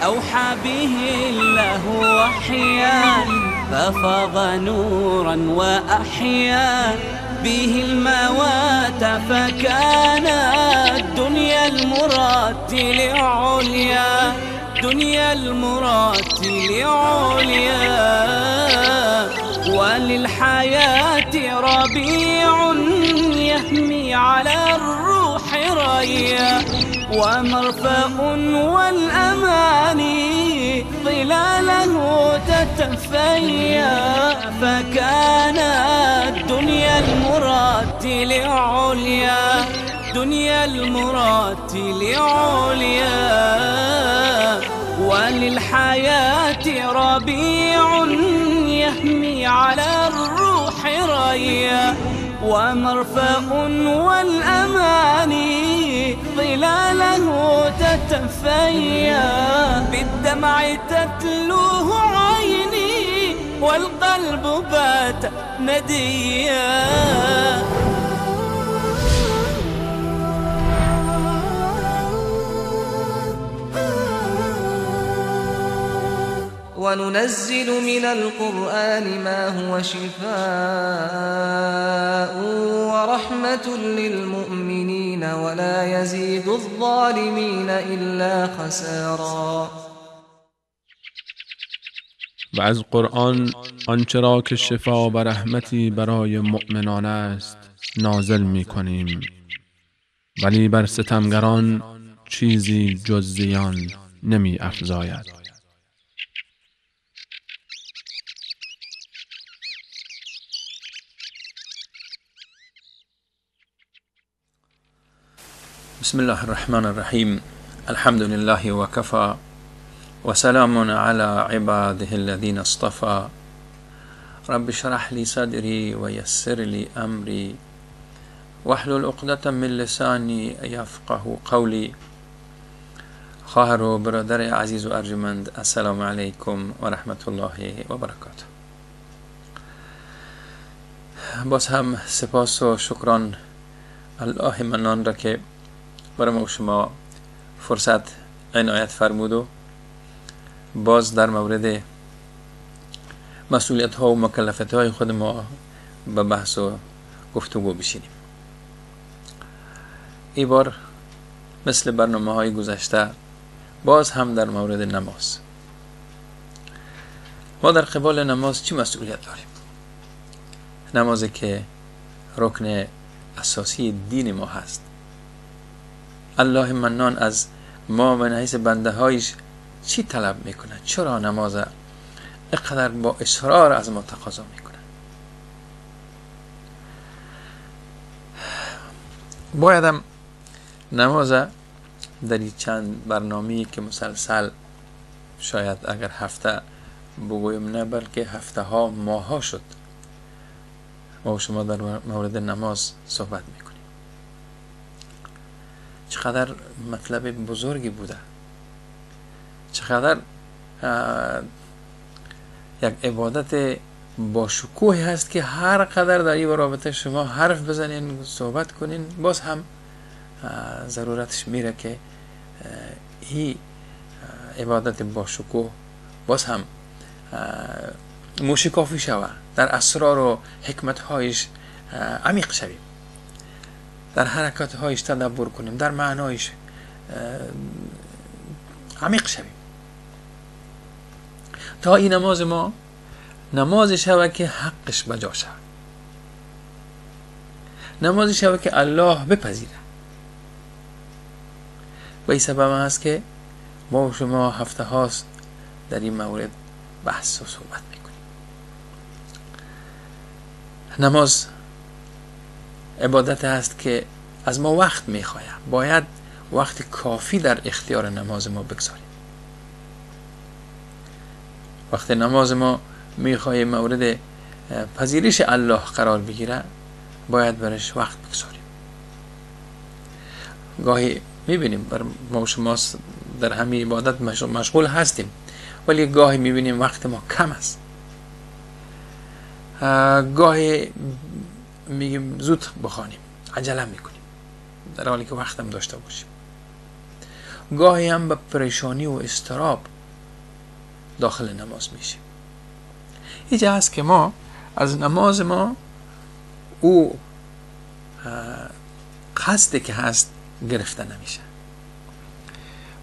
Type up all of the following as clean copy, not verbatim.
أوحى به الله وحيا، ففاض نورا وأحيا به الموات، فكان الدنيا المرتل عليا، دنيا المرتل عليا. وللحياة ربيع يهمي على الروح ريا، ومرفأ والأماني ظلاله تتفيا، فكان الدنيا المرتل عليا، دنيا المرتل عليا. وللحياة ربيع يهمي على الروح ريا، ومرفأ والأماني ظلاله تتفيا، بالدمع تتلوه عيني والقلب بات نديا. وننزل من القرآن ما هو شفاء ورحمة للمؤمنين ولا يزيد الظالمين إلا خسارا. و از قرآن آنچه را که شفا و رحمتی برای مؤمنان است نازل می کنیم، ولی بر ستمگران چیزی جز زیان نمی افزاید. بسم الله الرحمن الرحیم. الحمد لله وكفى وسلام على عباده الذين اصطفى. رب اشرح لي صدري ويسر لي أمري واحلل عقدة من لساني يفقه قولي. خواهر و برادر عزیز و ارجمند، السلام علیکم و رحمت الله و برکاته. باز هم سپاس و شکران الله منان را که برای ما شما فرصت عنایت فرمود و باز در مورد مسئولیت ها و مکلفیت های خود ما به بحث و گفتگو بشینیم. ای بار مثل برنامه های گذشته باز هم در مورد نماز. ما در قبال نماز چی مسئولیت داریم؟ نمازی که رکن اساسی دین ما هست. الله منان از ما من حیث بنده هایش چی طلب میکنه؟ چرا نماز اقدر با اصرار از ما تقاضا میکنه؟ بایدم نماز در چند برنامه‌ای که مسلسل شاید اگر هفته بگویم نه بلکه هفته ها ماه ها شد ما و شما در مورد نماز صحبت میکنیم. چقدر مطلب بزرگی بوده، چقدر یک عبادت با شکوهی هست که هر قدر در این رابطه شما حرف بزنین، صحبت کنین، باز هم ضرورتش میره که این عبادت با شکوه باز هم موشکافی شوه، در اسرار و حکمتهایش عمیق شویم، در حرکت هایش تدبر کنیم، در معنایش عمیق شویم تا این نماز ما نماز شوه که حقش بجا شوه، نماز شوه که الله بپذیره. و این سبب هست که ما و شما هفته هاست در این مورد بحث و صحبت میکنیم. نماز عبادت هست که از ما وقت میخواید، باید وقت کافی در اختیار نماز ما بگذاریم. وقت نماز ما میخواهیم مورد پذیرش الله قرار بگیره، باید برش وقت بگذاریم. گاهی میبینیم بر ما شما در همین عبادت مشغول هستیم، ولی گاهی میبینیم وقت ما کم است. گاهی میگیم زود بخوانیم، عجله میکنیم در حالی که وقتم داشته باشیم. گاهی هم به پریشانی و اضطراب داخل نماز میشیم. اینجا هست که ما از نماز ما او قصدی که هست گرفته نمیشه،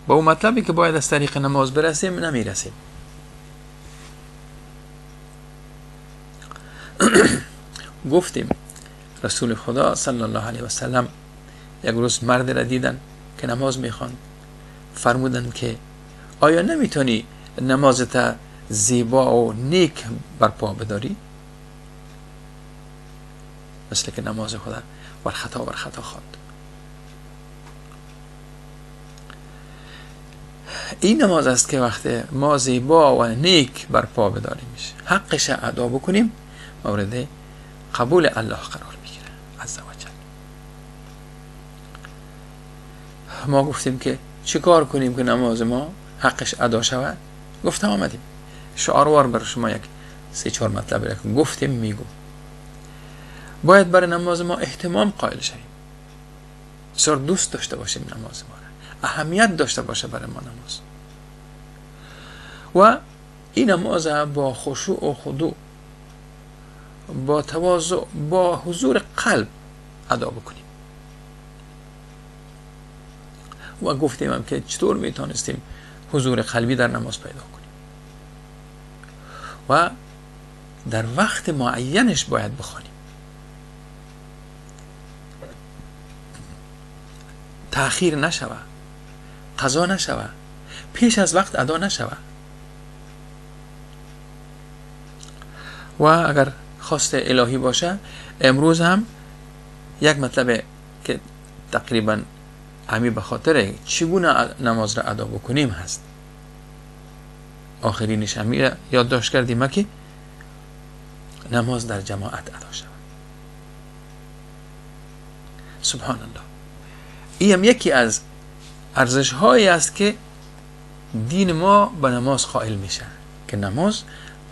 با اون مطلبی که باید از طریق نماز برسیم نمیرسیم. گفتیم رسول خدا صلی الله علیه و سلم یک روز مرد را دیدن که نماز میخواند، فرمودن که آیا نمیتونی نمازت زیبا و نیک برپا بداری؟ مثل که نماز خدا بر خطا خواند. این نماز است که وقتی ما زیبا و نیک برپا بداریم، حقش ادا بکنیم، مورد قبول الله قرار میگیره عز و جل. ما گفتیم که چیکار کنیم که نماز ما حقش ادا شود؟ گفتم آمدیم شعاروار بر شما یک 3-4 مطلب را که گفتیم میگم. باید برای نماز ما اهتمام قائل شویم، بسیار دوست داشته باشیم نماز ما را، اهمیت داشته باشه برای ما نماز، و این نماز با خشوع و خضوع، با تواضع، با حضور قلب ادا بکنیم. و گفتیم هم که چطور میتونستیم حضور قلبی در نماز پیدا کنیم و در وقت معینش باید بخوانیم، تأخیر نشوه، قضا نشوه، پیش از وقت ادا نشوه. و اگر خواست الهی باشه امروز هم یک مطلب که تقریبا همی به خاطر چگونه نماز را ادا بکنیم هست، آخرینش همی یادداشت کردیم که نماز در جماعت ادا شود. سبحان الله، این هم یکی از ارزش هایی است که دین ما به نماز قائل میشه که نماز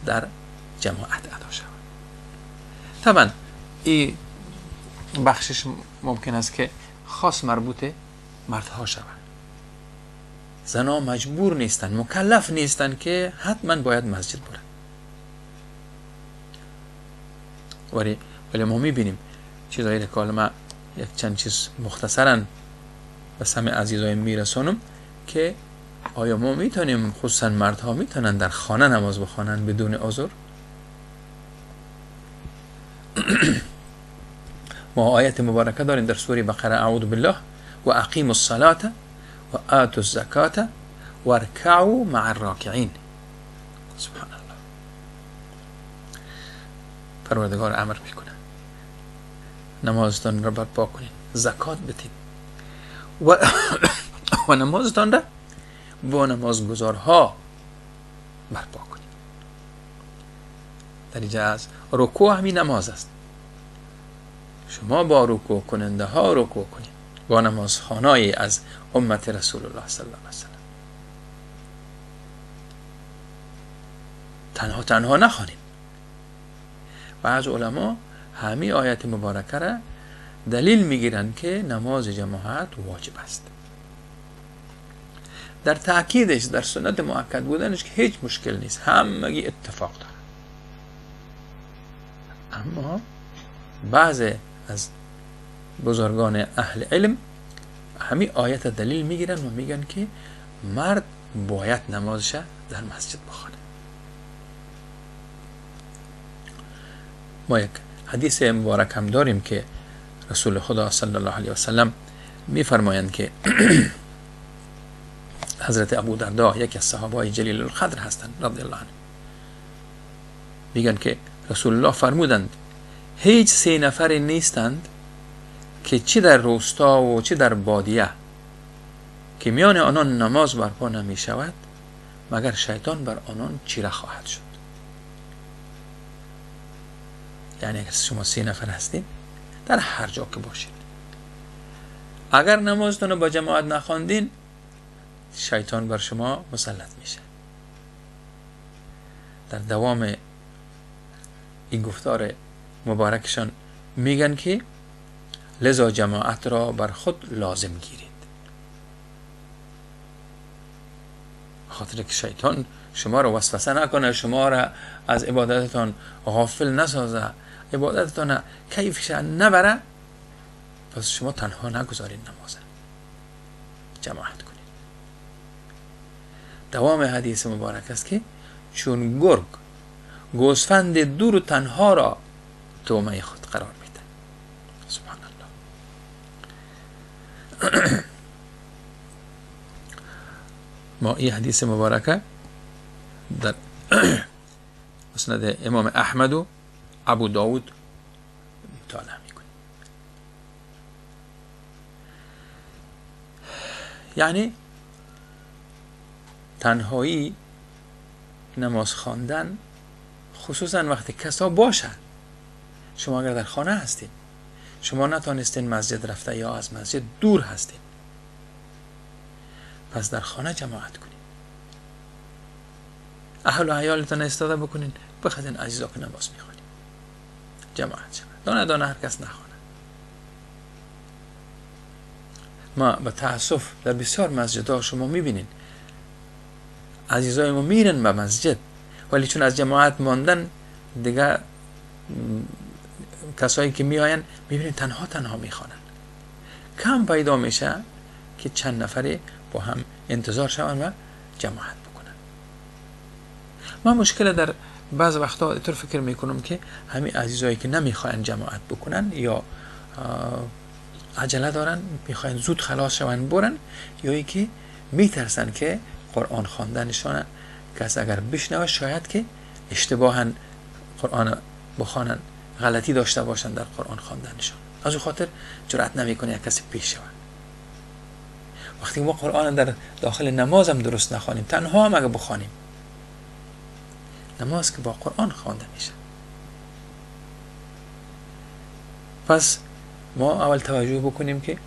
در جماعت ادا شود. طبعا این بخشش ممکن است که خاص مربوط مردها شود، زنها مجبور نیستن، مکلف نیستن که حتما باید مسجد برن. ولی ما میبینیم چیزایی که حالا ما یک چند چیز مختصرا به سمع عزیزای میرسانم که آیا ما میتونیم، خصوصا مردها میتونن در خانه نماز بخوانن بدون عذر؟ ما آیت مبارکه داریم در سوره بقره، اعوذ بالله، و اقیموا الصلاة و آتوا الزکاة وارکعوا مع الراکعین. سبحان الله، پروردگار امر میکنه نمازتان را برپا کنین، زکات بدین و نمازتان را با نمازگزارها برپا کنین. در اینجا از رکوع همین نماز است، شما با رکوع کننده ها رکوع کنید، با نمازخوانای از امت رسول الله صلی الله علیه و سلم. تنها تنها نخوانیم. بعض علما همین آیت مبارکه را دلیل میگیرند که نماز جماعت واجب است. در تأکیدش، در سنت مؤکد بودنش که هیچ مشکل نیست، همگی اتفاق دارن. اما بعض از بزرگان اهل علم همین آیت دلیل میگیرن و میگن که مرد باید نمازش در مسجد بخوانه. ما یک حدیث مبارک هم داریم که رسول خدا صلی الله علیه و سلم میفرمایند که حضرت ابو دردا یکی از صحابه جلیل القدر هستند رضی الله عنه، میگن که رسول الله فرمودند هیچ 3 نفر نیستند که چی در روستا و چی در بادیه که میان آنان نماز برپا نمی شود مگر شیطان بر آنان چیره خواهد شد. یعنی اگر شما 3 نفر هستید در هر جا که باشید، اگر نمازتون رو با جماعت نخواندین شیطان بر شما مسلط میشه. در دوام این گفتار مبارکشان میگن که لذا جماعت را بر خود لازم گیرید. خاطر که شیطان شما رو وسوسه نکنه، شما را از عبادتتان غافل نسازه، عبادتتان کیفش نبره، پس شما تنها نگذارید نماز، جماعت کنید. دوام حدیث مبارک است که چون گرگ گوسفند دور و تنها را طعمه خود قرار میده. سبحان الله. ما این حدیث مبارکه در مسند امام احمد و ابو داود مطالعه میکنیم. یعنی تنهایی نماز خواندن، خصوصا وقتی کسا باشن، شما اگر در خانه هستین، شما نتانستین مسجد رفته یا از مسجد دور هستین، پس در خانه جماعت کنین، اهل و عیالتان استاده بکنین، بخزین عزیزا که نماز میخوانین، جماعت شود، دانه دانه هر کس نخوانه. ما به تاسف در بسیار مسجدها شما میبینین عزیزای ما میرن به مسجد، ولی چون از جماعت ماندن دیگه کسایی که میآین میبینین تنها تنها میخوانن. کم پیدا میشه که چند نفری با هم انتظار شون و جماعت بکنن. ما مشکل در بعض وقتا اینطور فکر میکنم که همین عزیزایی که نمیخواین جماعت بکنن یا عجله دارن، میخواین زود خلاص شون برن، یا ای که میترسن که قرآن خواندنشان کس اگر بشنوه شاید که اشتباها قرآن بخوانن، غلطی داشته باشن در قرآن خواندنشان، از او خاطر جرأت نمیکنه یک کسی پیش شود. وقتی ما قرآن در داخل نماز هم درست نخوانیم، تنها هم اگر بخوانیم، نماز که با قرآن خوانده میشه. پس ما اول توجه بکنیم که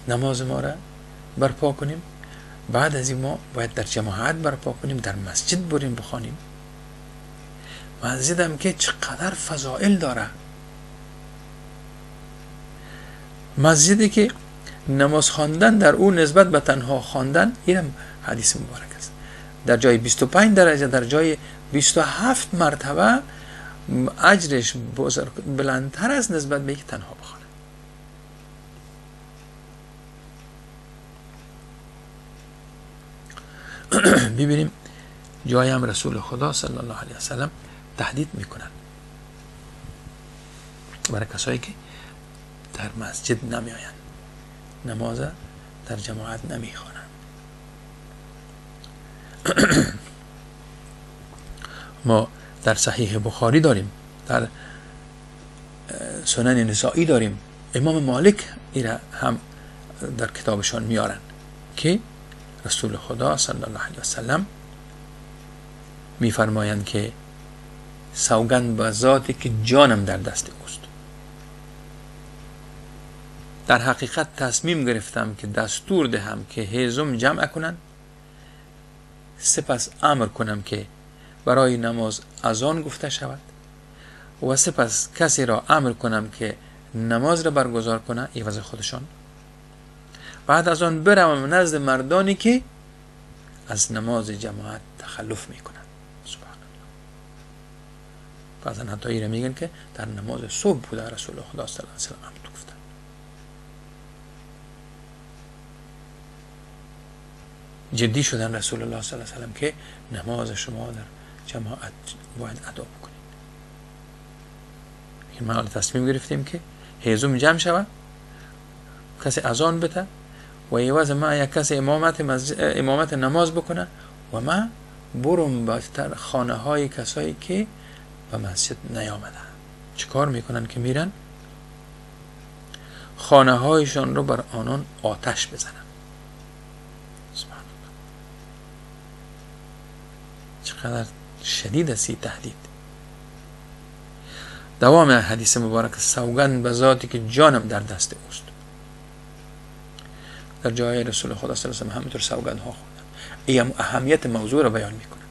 نماز ما را برپا کنیم، بعد از این ما باید در جماعت برپا کنیم، در مسجد بریم بخوانیم. مسجد هم که چقدر فضائل داره، مسجدی که نماز خواندن در او نسبت به تنها خواندن، اینم حدیث مبارک است، در جای 25 درجه، در جای 27 مرتبه اجرش بزرگ بلندتر است نسبت به یک تنها بخوانه. ببینیم جای هم رسول خدا صلی الله علیه وسلم تهدید میکنن برای کسایی که در مسجد نمیآیند، نماز در جماعت نمیخوانند. ما در صحیح بخاری داریم، در سنن نسائی داریم، امام مالک ایره هم در کتابشان میارن که رسول خدا صلی الله علیه وسلم میفرمایند که سوگند به ذاتی که جانم در دست اوست، در حقیقت تصمیم گرفتم که دستور دهم که هیزم جمع کنند، سپس امر کنم که برای نماز اذان گفته شود و سپس کسی را امر کنم که نماز را برگزار کنه عوض خودشان، بعد از آن بروم نزد مردانی که از نماز جماعت تخلف میکنند. سبحان الله. بعضا حتی ایره میگن که در نماز صبح بوده رسول خدا صلی الله علیه و سلم هم گفتن. جدی شدن رسول الله صلی الله علیه و سلم که نماز شما در جماعت باید ادا بکنید. ما تصمیم گرفتیم که هیزم جمع شود، کسی اذان بده و عوض ما یک کسی امامت نماز بکنه و ما برم به خانه های کسایی که به مسجد نیامدن. چیکار میکنن که میرن خانه هایشان رو بر آنان آتش بزنن. سبحان الله، چقدر شدید است این تهدید. دوام حدیث مبارک، سوگند به ذاتی که جانم در دست اوست. در جای رسول خدا صلی الله علیه و آله همینطور سوگند ها خوندن. این اهمیت موضوع رو بیان میکنه،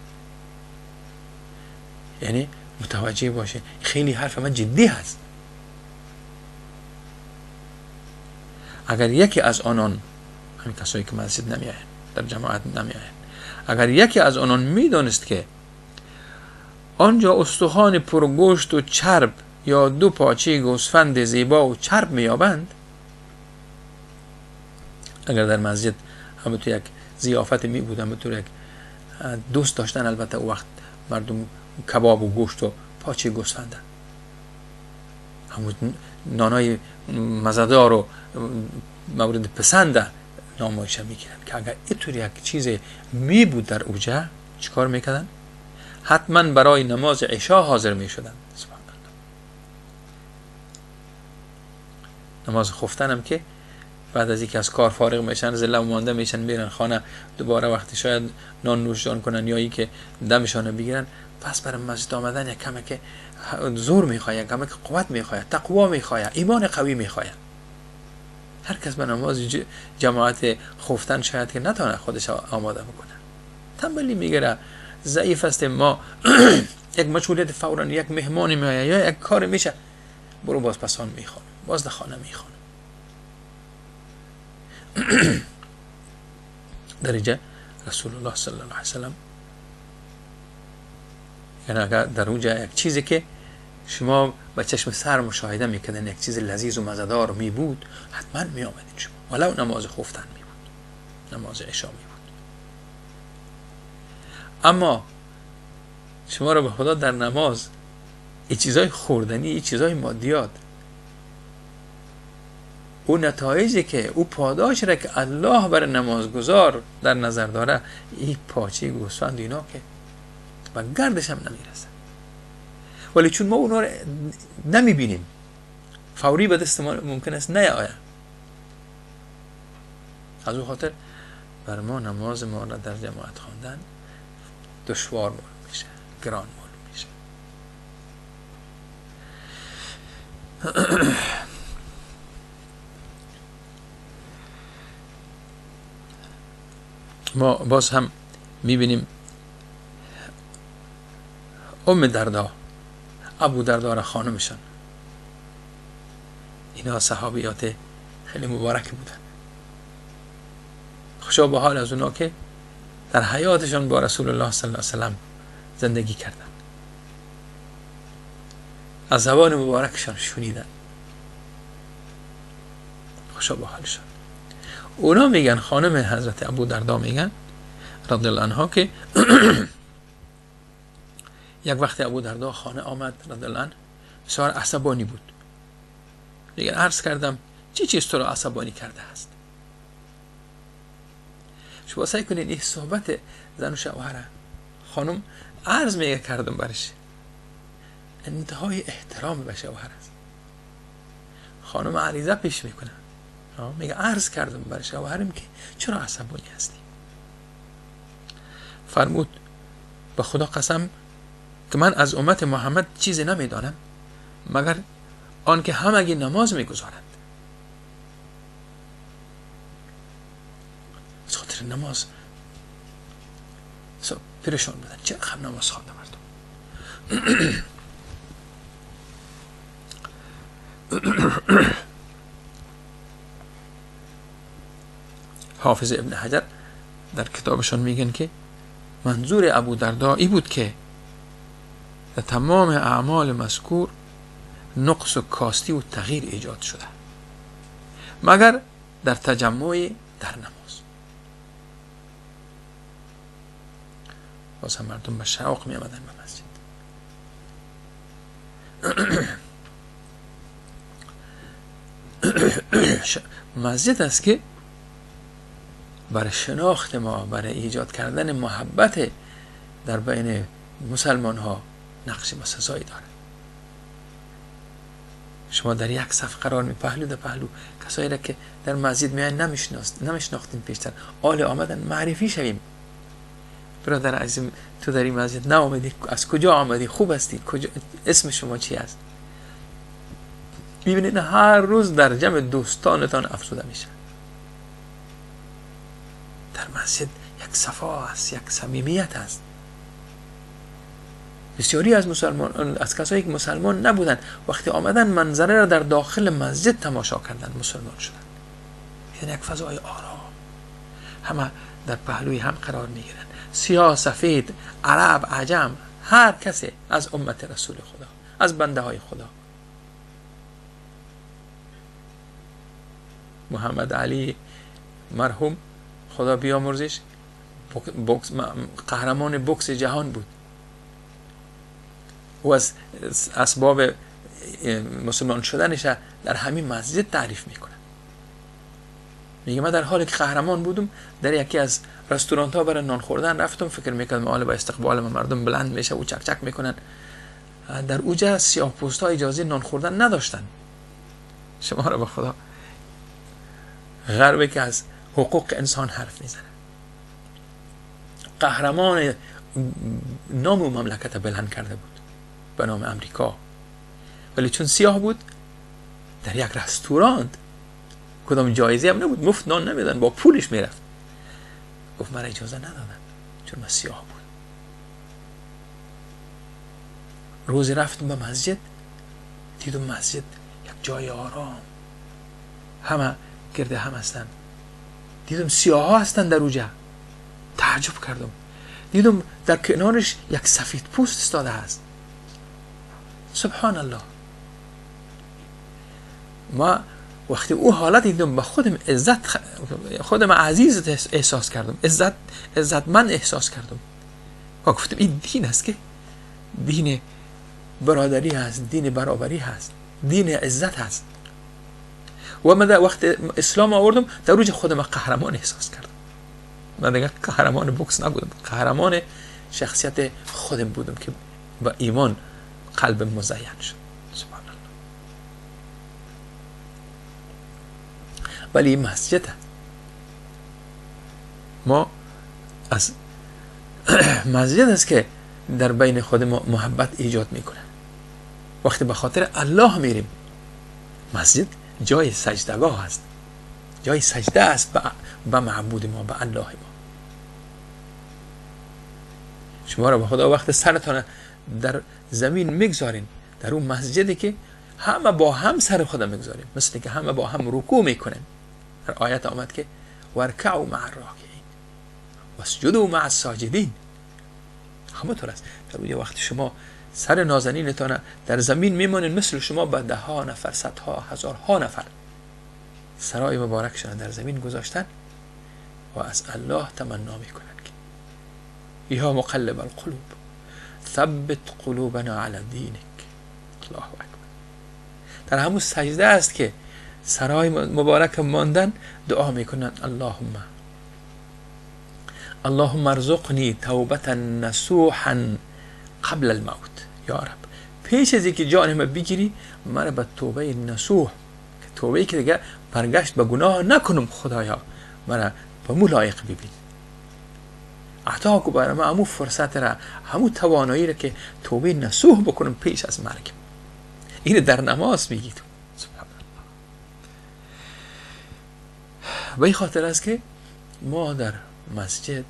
یعنی متوجه باشه خیلی حرف من جدی هست. اگر یکی از آنان، همین کسایی که مسجد نمیاین، در جماعت نمیآیند. اگر یکی از آنان میدانست که آنجا استخوان پرگوشت و چرب یا دو پاچه گوسفند زیبا و چرب میابند، اگر در مسجد هم تو یک ضیافت می بود، هم تو یک دوست داشتن، البته او وقت مردم کباب و گوشت و پاچه گوسفندن، همون نانای مزدار و مورد پسند نامایش میگیرن که اگر اینطور یک چیز می بود در اوجه چیکار میکردن؟ حتما برای نماز عشاء حاضر میشدن. سبحان الله. نماز خفتن هم که بعد از اینکه از کار فارغ میشن، زله مانده میشن، میرن خانه، دوباره وقتی شاید نان نوش جان کنن یا ای که دمشان بگیرن، پس برای مسجد آمدن یک کمه که زور میخواد، یک کمه که قوت میخواد، تقوا میخواد، ایمان قوی میخواد. هر کس به نماز جماعت خفتن شاید که نتونه خودش آماده بکنه، تنبلی میگیره، ضعیف است. ما یک مشغولیت فورا، یک مهمان میآید یا یک کار میشه، برو باز پسان میخوانم، باز در خانه میخوانم. در اینجا رسول الله صلی الله علیه وسلم، یعنی اگر در اونجا یک چیزی که شما با چشم سر مشاهده میکردن، یک چیز لذیذ و مزدار می بود، حتما می آمدین شما، ولو نماز خفتن می بود، نماز عشاء می بود. اما شما رو به خدا در نماز این چیزای خوردنی، این چیزای مادیات، او نتایجی که او پاداش را که الله بر نمازگزار در نظر داره، این پاچه گوسفند اینا که و گردش هم نمیرسه. ولی چون ما اونا رو نمیبینیم، فوری به دست ما ممکن است نیاید. از او خاطر بر ما نماز ما را در جماعت خواندن دشوار معلوم میشه، گران معلوم میشه. ما باز هم میبینیم ام دردا، ابو دردا را خانمشان، اینا صحابیات خیلی مبارک بودن. خوشا به حال از اونا که در حیاتشان با رسول الله صلی الله علیه وسلم زندگی کردن، از زبان مبارکشان شنیدن. خوشا به حالشان. اونا میگن، خانم حضرت ابو دردا میگن رضی الله عنها که یک وقت ابو دردا خانه آمد رضی الله عنه، بسیار عصبانی بود. میگن عرض کردم چی چیز تو را عصبانی کرده است؟ شما سعی کنین این صحبت زن و شوهره، خانم عرض میگه کردم برش، انتهای احترام به شوهر است. خانم عریضه پیش میکنه، میگه عرض کردم برای شوهرم که چرا عصبانی هستی؟ فرمود به خدا قسم که من از امت محمد چیزی نمیدانم مگر آنکه همگی نماز میگذارند. از خاطر نماز پریشان بودن، چه خب نماز خوانده مردم. حافظ ابن حجر در کتابشان میگن که منظور ابو دردا ای بود که در تمام اعمال مذکور نقص و کاستی و تغییر ایجاد شده مگر در تجمع در نماز. باز هم مردم به شوق می آمدن به مسجد. مسجد است که برای شناخت ما، برای ایجاد کردن محبت در بین مسلمان ها نقش بسزایی داره. شما در یک صف قرار می، پهلو در پهلو، کسایی را که در مسجد میاین نمیشناختین پیشتر، آل آمدن معرفی شویم. برادر عزیزم تو در این مسجد نه آمدی، از کجا آمدی، خوب هستی، کجا، اسم شما چی است؟ میبینید هر روز در جمع دوستانتان افزوده میشه. در مسجد یک صفا است، یک صمیمیت است. بسیاری از مسلمان، از کسایی که مسلمان نبودن، وقتی آمدن منظره را در داخل مسجد تماشا کردن، مسلمان شدن. یعنی یک فضای آرام، همه در پهلوی هم قرار میگیرن، سیاه، سفید، عرب، عجم، هر کسی از امت رسول خدا، از بنده های خدا. محمد علی مرحوم خدا بیامرزش، قهرمان بوکس جهان بود. او از اسباب مسلمان شدنش در همین مسجد تعریف میکنه. میگه من در حالی که قهرمان بودم در یکی از رستوران ها برای نان خوردن رفتم، فکر میکردم حالا با استقبال من مردم بلند میشه و چک چک میکنن. در اوجه سیاه پوست ها اجازه نان خوردن نداشتن. شما را به خدا، غربی که از حقوق انسان حرف میزنه، قهرمان نام و مملکت بلند کرده بود به نام امریکا، ولی چون سیاه بود در یک رستوران کدام جایزه هم نبود، مفت نان نمیدن، با پولش میرفت. گفت من اجازه ندادن چون من سیاه بود. روزی رفتم به مسجد، دیدم مسجد یک جای آرام، همه گرد هم هستن. دیدم سیاه ها هستن در اوجه، تعجب کردم. دیدم در کنارش یک سفید پوست استاده هست. سبحان الله. ما وقتی او حالت دیدم به خودم عزت، خودم عزیز احساس کردم، عزت من احساس کردم. و گفتم این دین است که دین برادری هست، دین برابری هست، دین عزت هست. و من در وقت اسلام آوردم در روز خودم قهرمان احساس کردم. من دیگه قهرمان بوکس نبودم، قهرمان شخصیت خودم بودم که با ایمان قلب مزین شد. سبحان الله. ولی این مسجد ما از مسجد است که در بین خود ما محبت ایجاد میکنه. وقتی به خاطر الله میریم، مسجد جای سجدگاه است، جای سجده است به معبود ما، به الله ما. شما را به خدا وقت سرتان در زمین میگذارین، در اون مسجدی که همه با هم سر خدا میگذاریم، مثل که همه با هم رکوع میکنیم. در آیت آمد که ورکعوا مع الراکعین واسجدوا مع الساجدین. همونطور است. در اون وقت شما سر نازنینتان در زمین میمانین، مثل شما به ده ها نفر، صدها، هزارها نفر سرای مبارکشان در زمین گذاشتن و از الله تمنا میکنن که یا مقلب القلوب ثبت قلوبنا علی دینک. الله اکبر. در همون سجده است که سرای مبارک ماندن دعا میکنن اللهم ارزقنی توبة نصوحا قبل الموت. یا رب پیش از اینکه جان ما بگیری مرا به توبه نصوح، که توبه که دیگه برگشت به گناه نکنم، خدایا مرا به مو لایق ببین، عطا کو برای ما همون فرصت را، همون توانایی را که توبه نصوح بکنم پیش از مرگ. این در نماز میگی تو. سبحان الله. به این خاطر است که ما در مسجد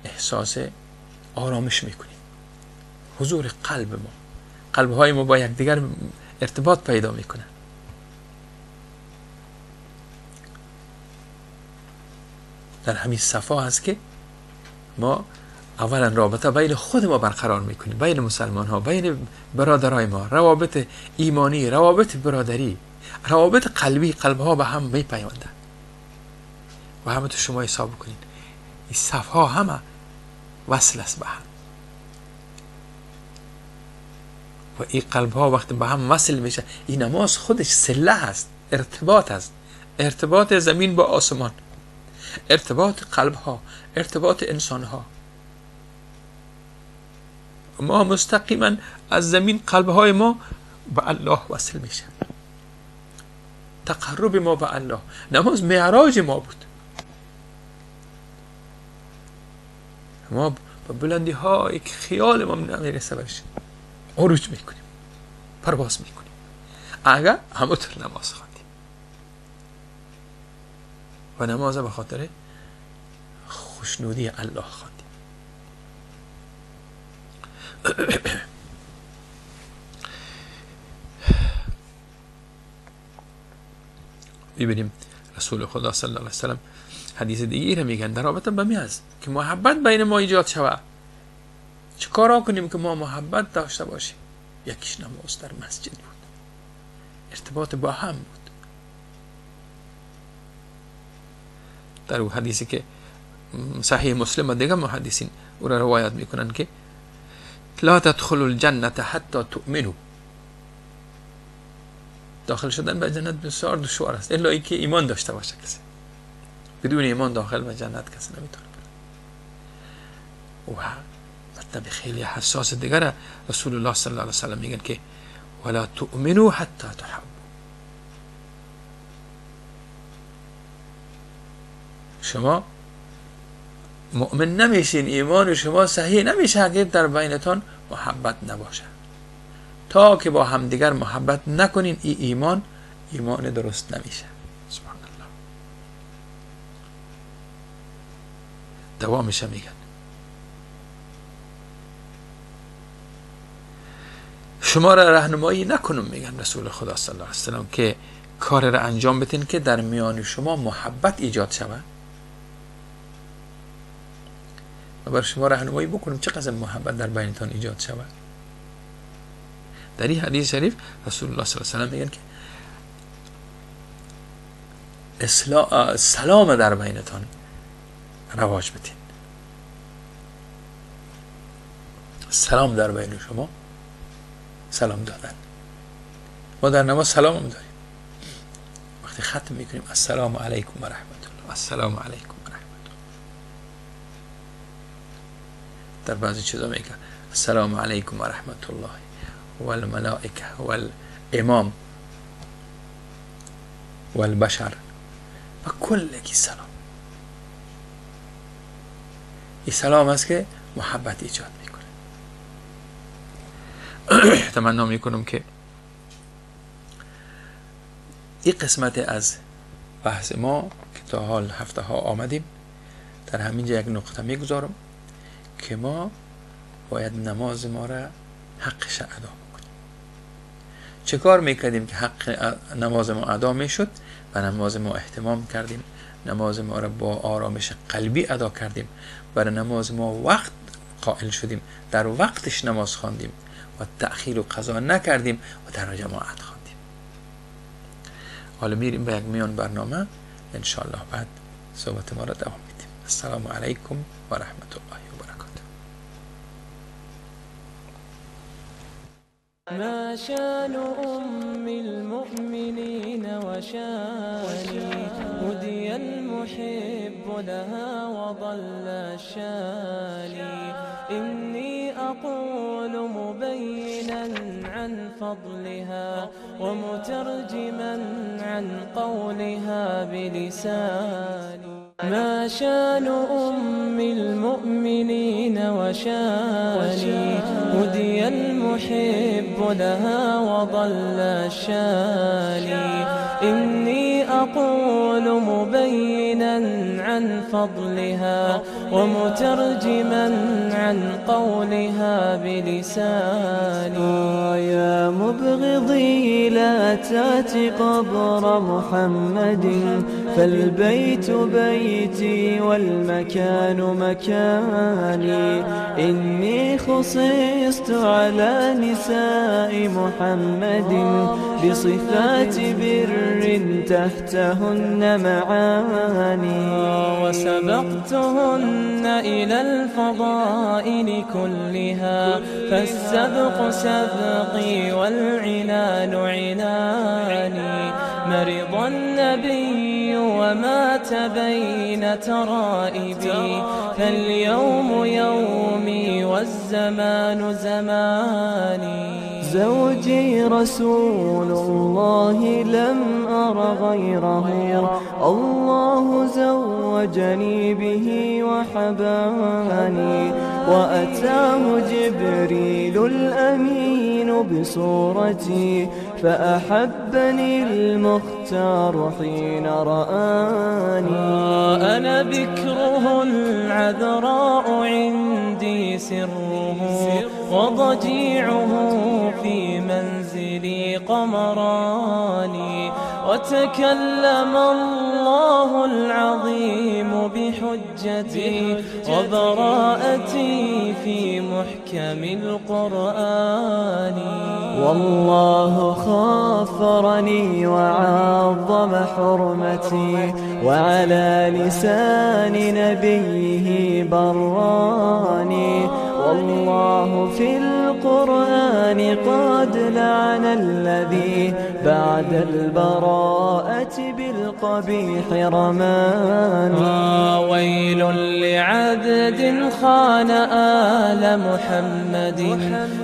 احساس آرامش میکنیم. حضور قلب ما، قلب های ما با یکدیگر ارتباط پیدا میکنن. در همین صفا هست که ما اولا رابطه بین خود ما برقرار میکنیم، بین مسلمان ها، بین برادرای ما، روابط ایمانی، روابط برادری، روابط قلبی، قلب ها به هم میپیوندن. و همه تو شما حساب کنید این صف ها همه وصل است به هم، و این قلب ها وقتی به هم وصل میشه، این نماز خودش سله هست، ارتباط است، ارتباط زمین با آسمان، ارتباط قلب ها، ارتباط انسان ها. ما مستقیما از زمین قلب های ما به الله وصل میشه، تقرب ما به الله. نماز معراج ما بود. ما به بلندی هایی که خیال ما نمیرسه برش عروج میکنیم، پرواز میکنیم اگر همونطور نماز خواندیم. و نماز به خاطر خوشنودی الله خواندیم. میبینیم رسول خدا صلی الله علیه وسلم حدیث دیگه را میگن در رابطه با می است که محبت بین ما ایجاد شود. چه کارا کنیم که ما محبت داشته باشیم؟ یکیش نماز در مسجد بود، ارتباط با هم بود. در او حدیثی که صحیح مسلم و دیگه محدثین او را روایت میکنن که لا تدخلوا الجنة حتی تؤمنوا، داخل شدن به جنت بسیار دشوار است الا اینکه ایمان داشته باشه کسی. بدون ایمان داخل به جنت کسی نمیتونه بره. و مطلب خیلی حساس دیگر رسول الله صلی الله علیه وسلم میگن که ولا تؤمنوا حتی تحبوا. شما مؤمن نمیشین، ایمان شما صحیح نمیشه اگر در بینتان محبت نباشه. تا که با همدیگر محبت نکنین این ایمان ایمان درست نمیشه. سبحان الله. دوامش میگن شما را راهنمایی نکنم، میگن رسول خدا صلی الله علیه وسلم، که کار را انجام بدین که در میان شما محبت ایجاد شود و بر شما راهنمایی بکنم چقدر محبت در بینتان ایجاد شود. در این حدیث شریف رسول الله صلی الله علیه وسلم میگن که سلام در بینتان رواج بدین، سلام در بین شما، سلام دادن. ما در نماز سلام هم داریم، وقتی ختم میکنیم السلام علیکم و رحمت الله، السلام علیکم و رحمت الله. در بعضی چیزا میگه السلام علیکم و رحمت الله والملائکه والامام والبشر و کلگی سلام. این سلام است که محبت ایجاد میکنه. تمنا میکنم که این قسمت از بحث ما که تا حال هفته ها آمدیم در همینجا یک نقطه میگذارم که ما باید نماز ما را حقش ادا بکنیم. چه کار میکردیم که حق نماز ما ادا میشد؟ و نماز ما اهتمام کردیم، نماز ما را با آرامش قلبی ادا کردیم، برای نماز ما وقت قائل شدیم، در وقتش نماز خواندیم و تأخیر و قضا نکردیم و در جماعت خواندیم. حالا میریم به یک میان برنامه، انشاءالله بعد صحبت ما را دوام میدیم. السلام علیکم و رحمت الله و برکاته. ما شان أم المؤمنين وشاني، هدي المحب لها وضل الشاني. إني أقول مبينا عن فضلها ومترجما عن قولها بلساني. ما شان أم المؤمنين وشاني، هدي المحب لها وضل الشاني. إني أقول مبينا عن فضلها ومترجما عن قولها بلساني. يا مبغضي لا تأت قبر محمد، فالبيت بيتي والمكان مكاني. إني خصصت على نساء محمد بصفات بر تحتهن معاني. وسبقتهن إلى الفضائل كلها، فالسبق سبقي والعنان عناني. مرض النبي ومات بين ترائبي، فاليوم يومي والزمان زماني. زوجي رسول الله لم أر غيره، الله زوجني به وحباني. وأتاه جبريل الأمين بصورتي، فأحبني المختار حين رآني. أنا بكره العذراء عندي سره، وضجيعه في منزلي قمراني. وتكلم الله العظيم بحجتي وبراءتي في محكم القرآن. والله خافرني وعظم حرمتي وعلى لسان نبيه براني. والله في القرآن قد لعن الذي بعد البراءة بالقبيح رماني. ويل لعبد خان آل محمد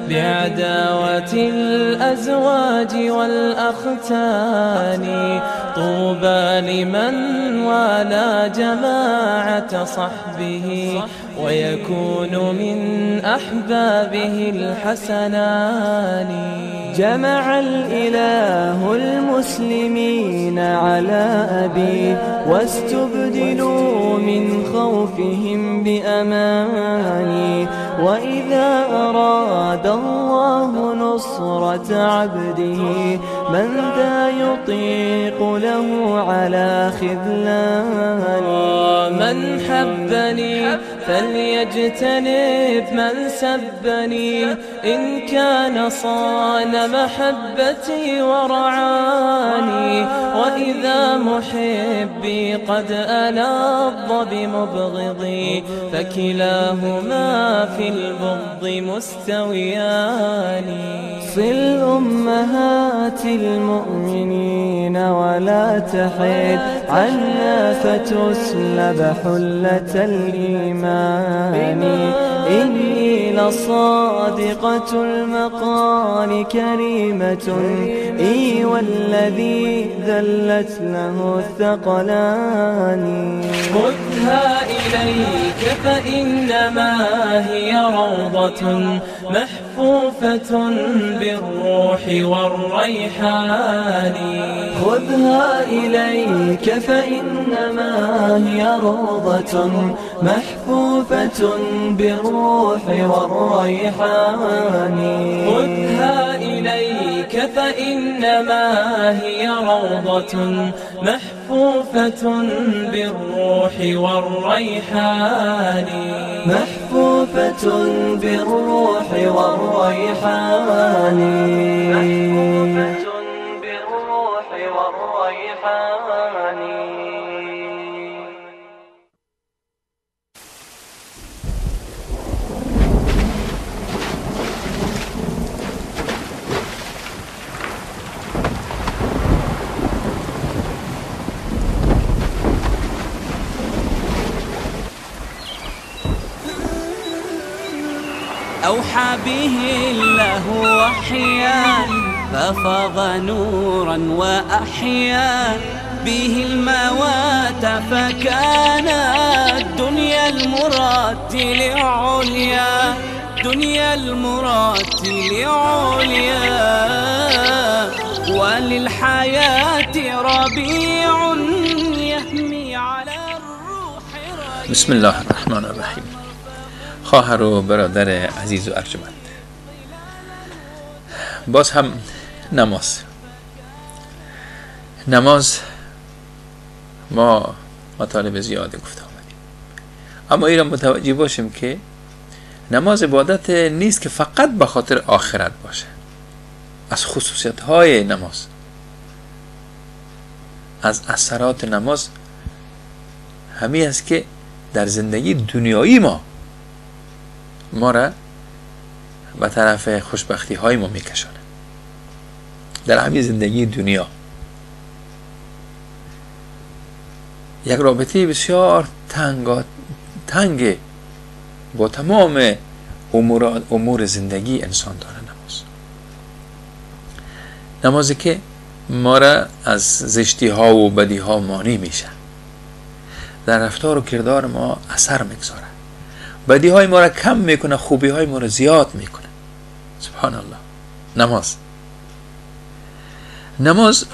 بعداوة الأزواج والأختان. طوبى لمن والى جماعة صحبه ويكون من أحبابه الحسنان. جمع الإله المسلمين على أبي واستبدلوا من خوفهم بأماني. وإذا أراد الله نصرة عبده من ذا يطيق له على خذلاني. من حبني فليجتنب من سبني إن كان صان محبتي ورعاني. وإذا محبي قد ألاظ بمبغضي فكلاهما في البغض مستويان. صل أمهات المؤمنين ولا تحد عنا فتسلب حلة الإيمان. إني لصادقة المقال كريمة إي والذي ذلت له الثقلان. خذها إليك فإنما هي روضة محفوفة بالروح والريحان. خذها إليك فإنما هي روضة محفوفة بالروح والريحان. خذها إليك فإنما هي روضة محفوفة بالروح والريحان. محفوفة بالروح والريحان. محفوفة بالروح والريحان. أوحى به الله وحيا ففاض نورا وأحيا به الموات فكان الدنيا المرتل عليا، دنيا المرتل عليا، وللحياة ربيع يهمي على الروح. بسم الله الرحمن الرحیم. خواهر و برادر عزیز و ارجمند، باز هم نماز ما مطالب زیاده گفته آمدیم، اما ایران متوجه باشیم که نماز عبادت نیست که فقط به خاطر آخرت باشه. از خصوصیت های نماز، از اثرات نماز همین است که در زندگی دنیایی ما را به طرف خوشبختی های ما میکشانه. در همین زندگی دنیا یک رابطه بسیار تنگ با تمام امور زندگی انسان داره. نمازی که ما را از زشتی ها و بدی ها مانع میشه، در رفتار و کردار ما اثر میگذاره، بدی های ما را کم میکنه، خوبی های ما را زیاد میکنه. سبحان الله. نماز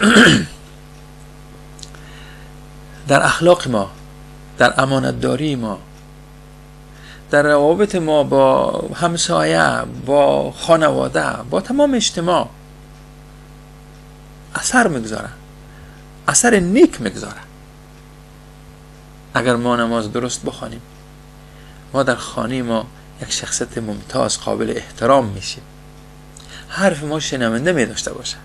در اخلاق ما، در امانتداری ما، در روابط ما با همسایه، با خانواده، با تمام اجتماع اثر میگذاره، اثر نیک میگذاره. اگر ما نماز درست بخوانیم، ما در خانه ما یک شخصیت ممتاز قابل احترام میشیم، حرف ما شنونده می داشته باشه،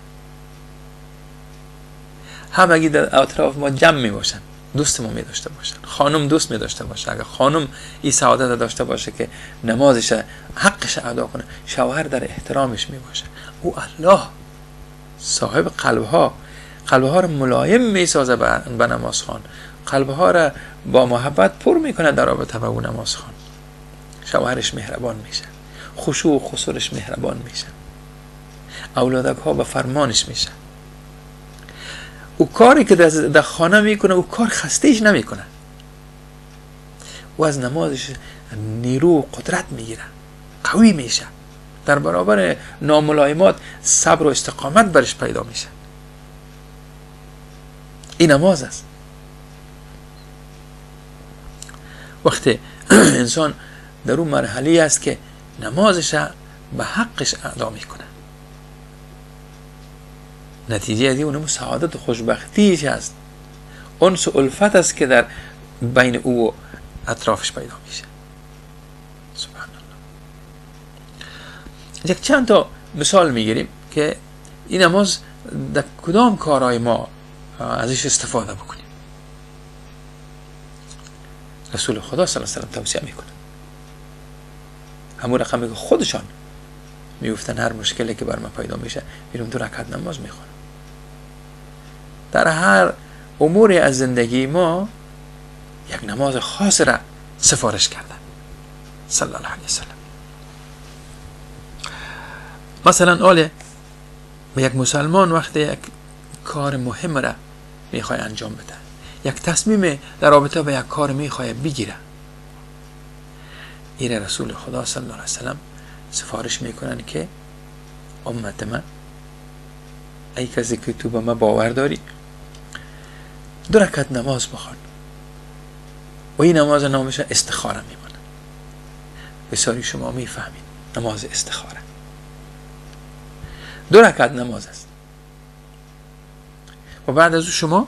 همگی در اطراف ما جمع می باشن، دوست ما می داشته باشن، خانم دوست می داشته باشه. اگر خانم این سعادت داشته باشه که نمازش حقش ادا کنه، شوهر در احترامش می باشه. او الله صاحب قلبها، قلبها رو ملایم می سازه به نماز خوان، قلبها را با محبت پر میکنه در رابطه با او نماز خوان. شوهرش مهربان میشه، خشوع و خسورش مهربان میشه، اولادک ها به فرمانش میشه. او کاری که در خانه میکنه او کار خستهش نمیکنه، او از نمازش نیرو و قدرت میگیره، قوی میشه، در برابر ناملایمات صبر و استقامت برش پیدا میشه. این نماز است. وقتی انسان در اون مرحله است که نمازش به حقش ادا میکنه، نتیجه از اونم سعادت و خوشبختیش است، انس و الفت است که در بین او و اطرافش پیدا میشه. سبحان الله. یک چند تا مثال میگیریم که این نماز در کدام کارهای ما ازش استفاده بکنیم. رسول خدا صلی الله علیه و سلم توصیه میکنه، همون رقمی که خودشان میگفتن هر مشکلی که بر من پیدا میشه میرم 2 رکعت نماز میخونم. در هر اموری از زندگی ما یک نماز خاص را سفارش کردن صلی الله علیه وسلم. مثلا آله یک مسلمان وقتی یک کار مهم را میخواد انجام بده، یک تصمیم در رابطه با یک کار میخواد بگیره، این رسول خدا صلی الله علیه وسلم سفارش میکنن که امت من، ای کسی که تو به من باور داری، 2 رکعت نماز بخوان. و این نماز نامش استخاره میمانه. بسیاری شما میفهمید نماز استخاره 2 رکعت نماز است و بعد از او شما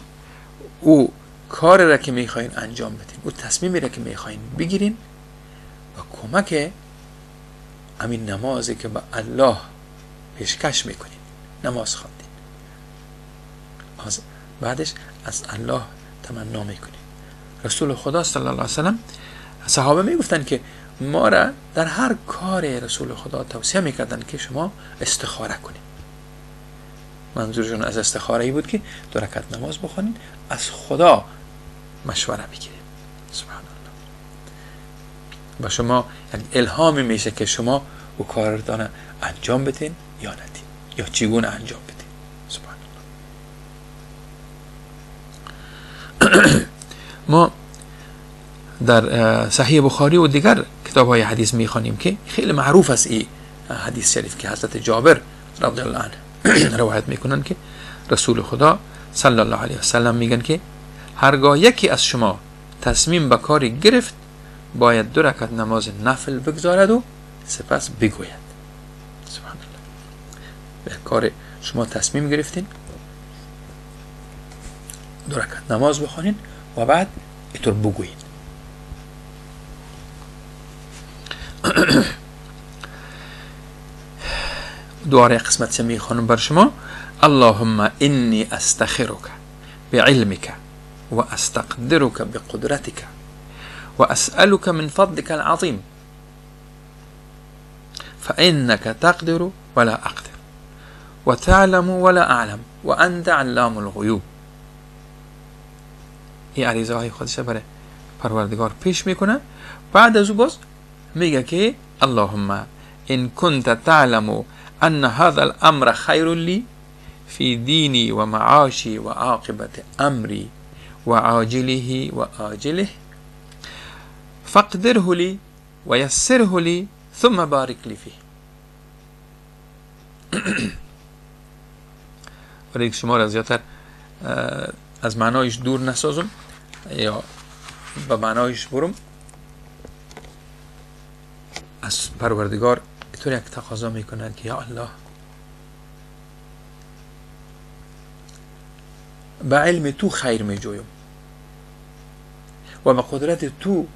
او کار را که میخواین انجام بدین، او تصمیمی را که میخواین بگیرین، با کمک همین نمازی که به الله پیشکش میکنین، نماز خواندین، بعدش از الله تمنا میکنین. رسول خدا صلی الله علیه وسلم صحابه میگفتن که ما را در هر کار رسول خدا توصیه میکردن که شما استخاره کنین. منظورشون از استخاره ای بود که 2 رکعت نماز بخونین، از خدا مشوره بگیرین. سبحان الله. با شما یک الهامی میشه که شما او کارتان انجام بدین یا ندین، یا چگونه انجام بدین. سبحان الله. ما در صحیح بخاری و دیگر کتاب های حدیث میخوانیم که خیلی معروف است این حدیث شریف که حضرت جابر رضی الله عنه روایت میکنن که رسول خدا صلی الله علیه وسلم میگن که هرگاه یکی از شما تصمیم به کاری گرفت، باید 2 رکعت نماز نفل بگذارد و سپس بگوید. سبحان الله. به کار شما تصمیم گرفتین، 2 رکعت نماز بخوانین و بعد اینطور بگویین. دواره قسمت میخوانم بر شما. اللهم انی استخرک بعلمک و استقدرک بقدرتک و اسألك من فضلك العظیم فإنك تقدر ولا أقدر وتعلم ولا أعلم وأنت علام الغیوب. این عریضه های خودش برای پروردگار پیش میکنه. بعد از او باز میگه که اللهم إن كنت تعلم أن هذا الأمر خير لي في ديني ومعاشي وعاقبة أمري وعاجله وآجله فاقدره لي ويسره لي ثم بارك لي فيه. برای شما را زیادتر از معنایش دور نسازم یا به معنایش برم. از پروردگار اینطور یک تقاضا میکنند که یا الله، به علم تو خیر میجویم و به قدرت تو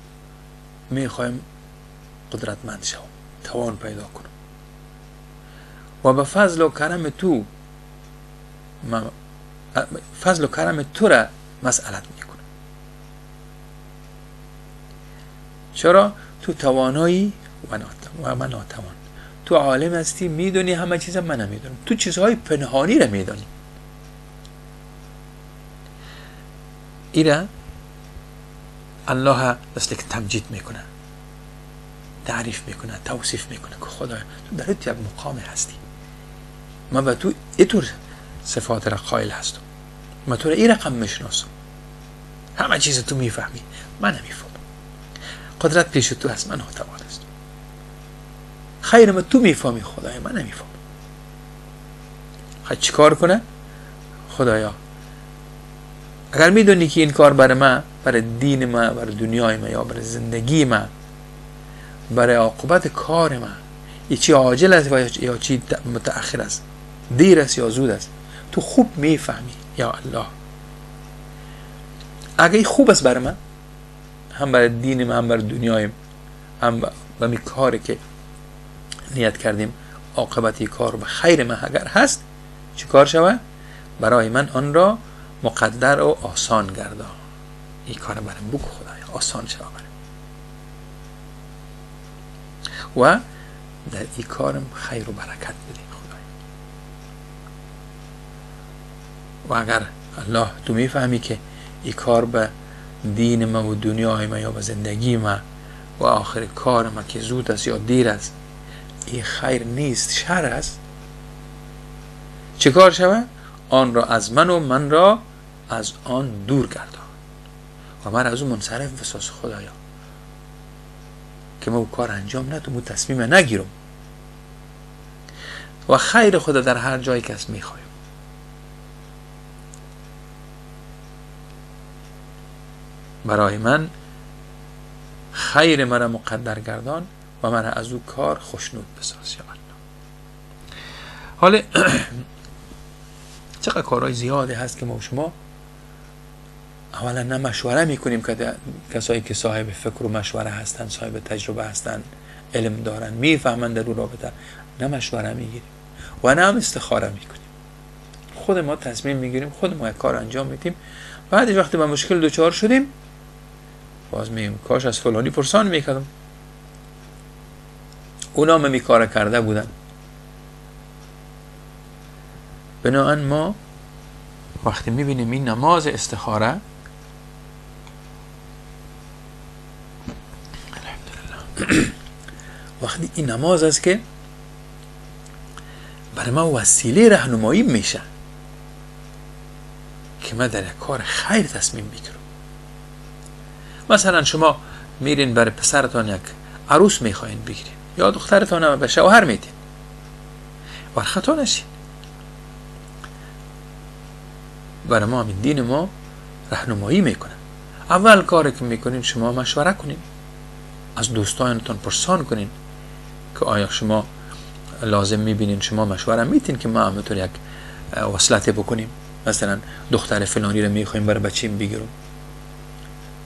میخوایم قدرتمند شوم، توان پیدا کنم، و به فضل و کرم تو فضل و کرم تو را مسئلت میکنم. چرا؟ تو توانایی و من ناتوان، تو عالم هستی، میدونی همه چیز، من نمیدونم، تو چیزهای پنهانی را میدونی. ایره الله مثل که تمجید میکنه، تعریف میکنه، توصیف میکنه که خدایا تو در یک مقام هستی، من به تو اینطور صفات را قائل هستم، من تو را این رقم میشناسم، همه چیز تو میفهمی، من نمیفهمم، قدرت پیش تو هست، من ناتوان هستم، خیر من تو میفهمی خدایا، من نمیفهمم. خیلی چیکار کنه؟ خدایا اگر میدونی که این کار برای من، برای دین من، برای دنیای من، یا برای زندگی من، برای عاقبت کار من، یه چی عاجل است و یا چی متأخر است، دیر است یا زود است، تو خوب میفهمی یا الله. اگه خوب است برای من، هم برای دین من، هم برای دنیایم، هم برای کاری که نیت کردیم، عاقبت کار به خیر من اگر هست، چی کار شود؟ برای من آن را مقدر و آسان گردان. این کار برام بگو خدایا، آسان شود برام، و در این کارم خیر و برکت بده خدایا. و اگر الله تو میفهمی که این کار به دین ما و دنیای ما یا به زندگی ما و آخر کار ما که زود است یا دیر است، این خیر نیست، شر است، چه کار شود؟ آن را از من و من را از آن دور گردان و من از اون منصرف بساز خدایا، که ما کار انجام ندم و تصمیم نگیرم و خیر خدا در هر جایی که است میخوایم. برای من خیر مرا مقدر گردان و مرا از او کار خوشنود بساز یا الله. حالا چقدر کارهای زیادی هست که ما و شما اولا نه مشوره میکنیم که کسایی که صاحب فکر و مشوره هستن، صاحب تجربه هستن، علم دارن، میفهمن در اون رابطه، نه مشوره میگیریم و نه هم استخاره میکنیم. خود ما تصمیم میگیریم، خود ما یک کار انجام میدیم، بعدش وقتی به مشکل دچار شدیم باز میگیم کاش از فلانی پرسان میکردم، اونا هم کار کرده بودن. بنابراین ما وقتی میبینیم این نماز استخاره، الحمدلله، وقتی این نماز است که برای ما وسیله راهنمایی میشه که من در یک کار خیر تصمیم میگیرم. مثلا شما میرین برای پسرتان یک عروس میخواین بگیرین یا دخترتان هم به شوهر میدین، ور خطا نشین. برای ما همین دین ما راهنمایی میکنه. اول کاری که میکنین شما مشوره کنین، از دوستانتون پرسان کنین که آیا شما لازم میبینین، شما مشوره میتین که ما همونطور یک وصلت بکنیم، مثلا دختر فلانی رو میخوایم برای بچیم بگیرم،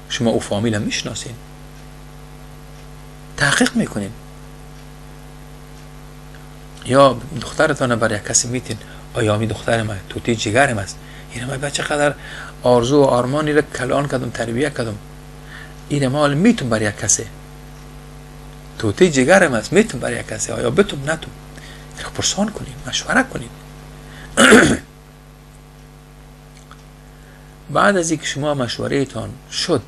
شما او فامیل هم میشناسین، تحقیق میکنین. یا دخترتان برای یک کسی میتین، آیا می دختر من توتی جگرم است، این من بچه قدر آرزو و آرمانی را کلان کردم، تربیه کردم، این مال میتون برای یک کسی، توتی جگرم است، میتون برای یک کسی، آیا بتون نتون؟ پرسان کنیم، مشوره کنیم. بعد از اینکه شما مشوره تان شد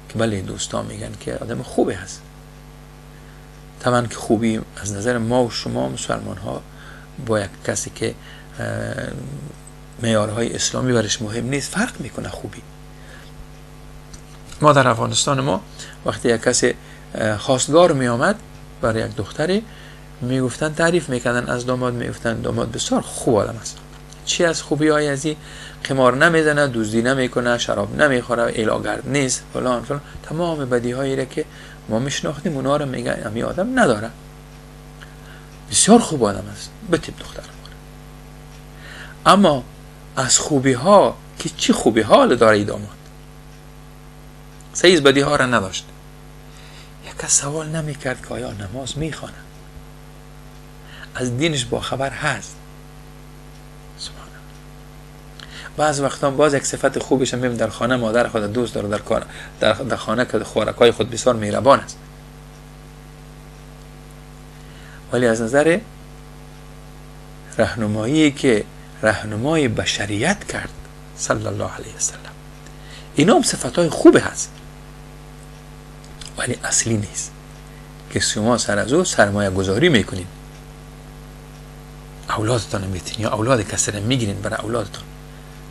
که بله دوستان میگن که آدم خوبی هست، طبعا که خوبی از نظر ما و شما مسلمان ها با یک کسی که معیارهای اسلامی برش مهم نیست فرق میکنه. خوبی ما در افغانستان ما وقتی یک کسی خواستگار می آمد برای یک دختری، میگفتن، تعریف میکردن از داماد، میگفتن داماد بسیار خوب آدم است. چی از خوبی های ازی؟ قمار نمیزنه، دزدی نمیکنه، شراب نمیخوره، ایلاگرد نیست، فلان فلان، تمام بدی هایی را که ما میشناختیم اونا رو میگن امی آدم نداره، بسیار خوب آدم است، بتیم دختر ما. اما از خوبی ها که چی خوبی ها داره ای داماد؟ سیز بدی ها را نداشت. یک کس سوال نمی کرد که آیا نماز میخوانه، از دینش با خبر هست. سبحان الله. بعض وقتا باز یک صفت خوبش هم در خانه مادر خود دوست داره، در خانه که خوراکای خود بسیار مهربان است، ولی از نظر راهنمایی که راهنمای بشریت کرد صلی الله علیه وسلم، اینا هم صفتهای خوبه هست، ولی اصلی نیست که شما سر از او سرمایه گذاری میکنین، اولادتان میتین یا اولاد کسی را میگیرین برای اولادتان،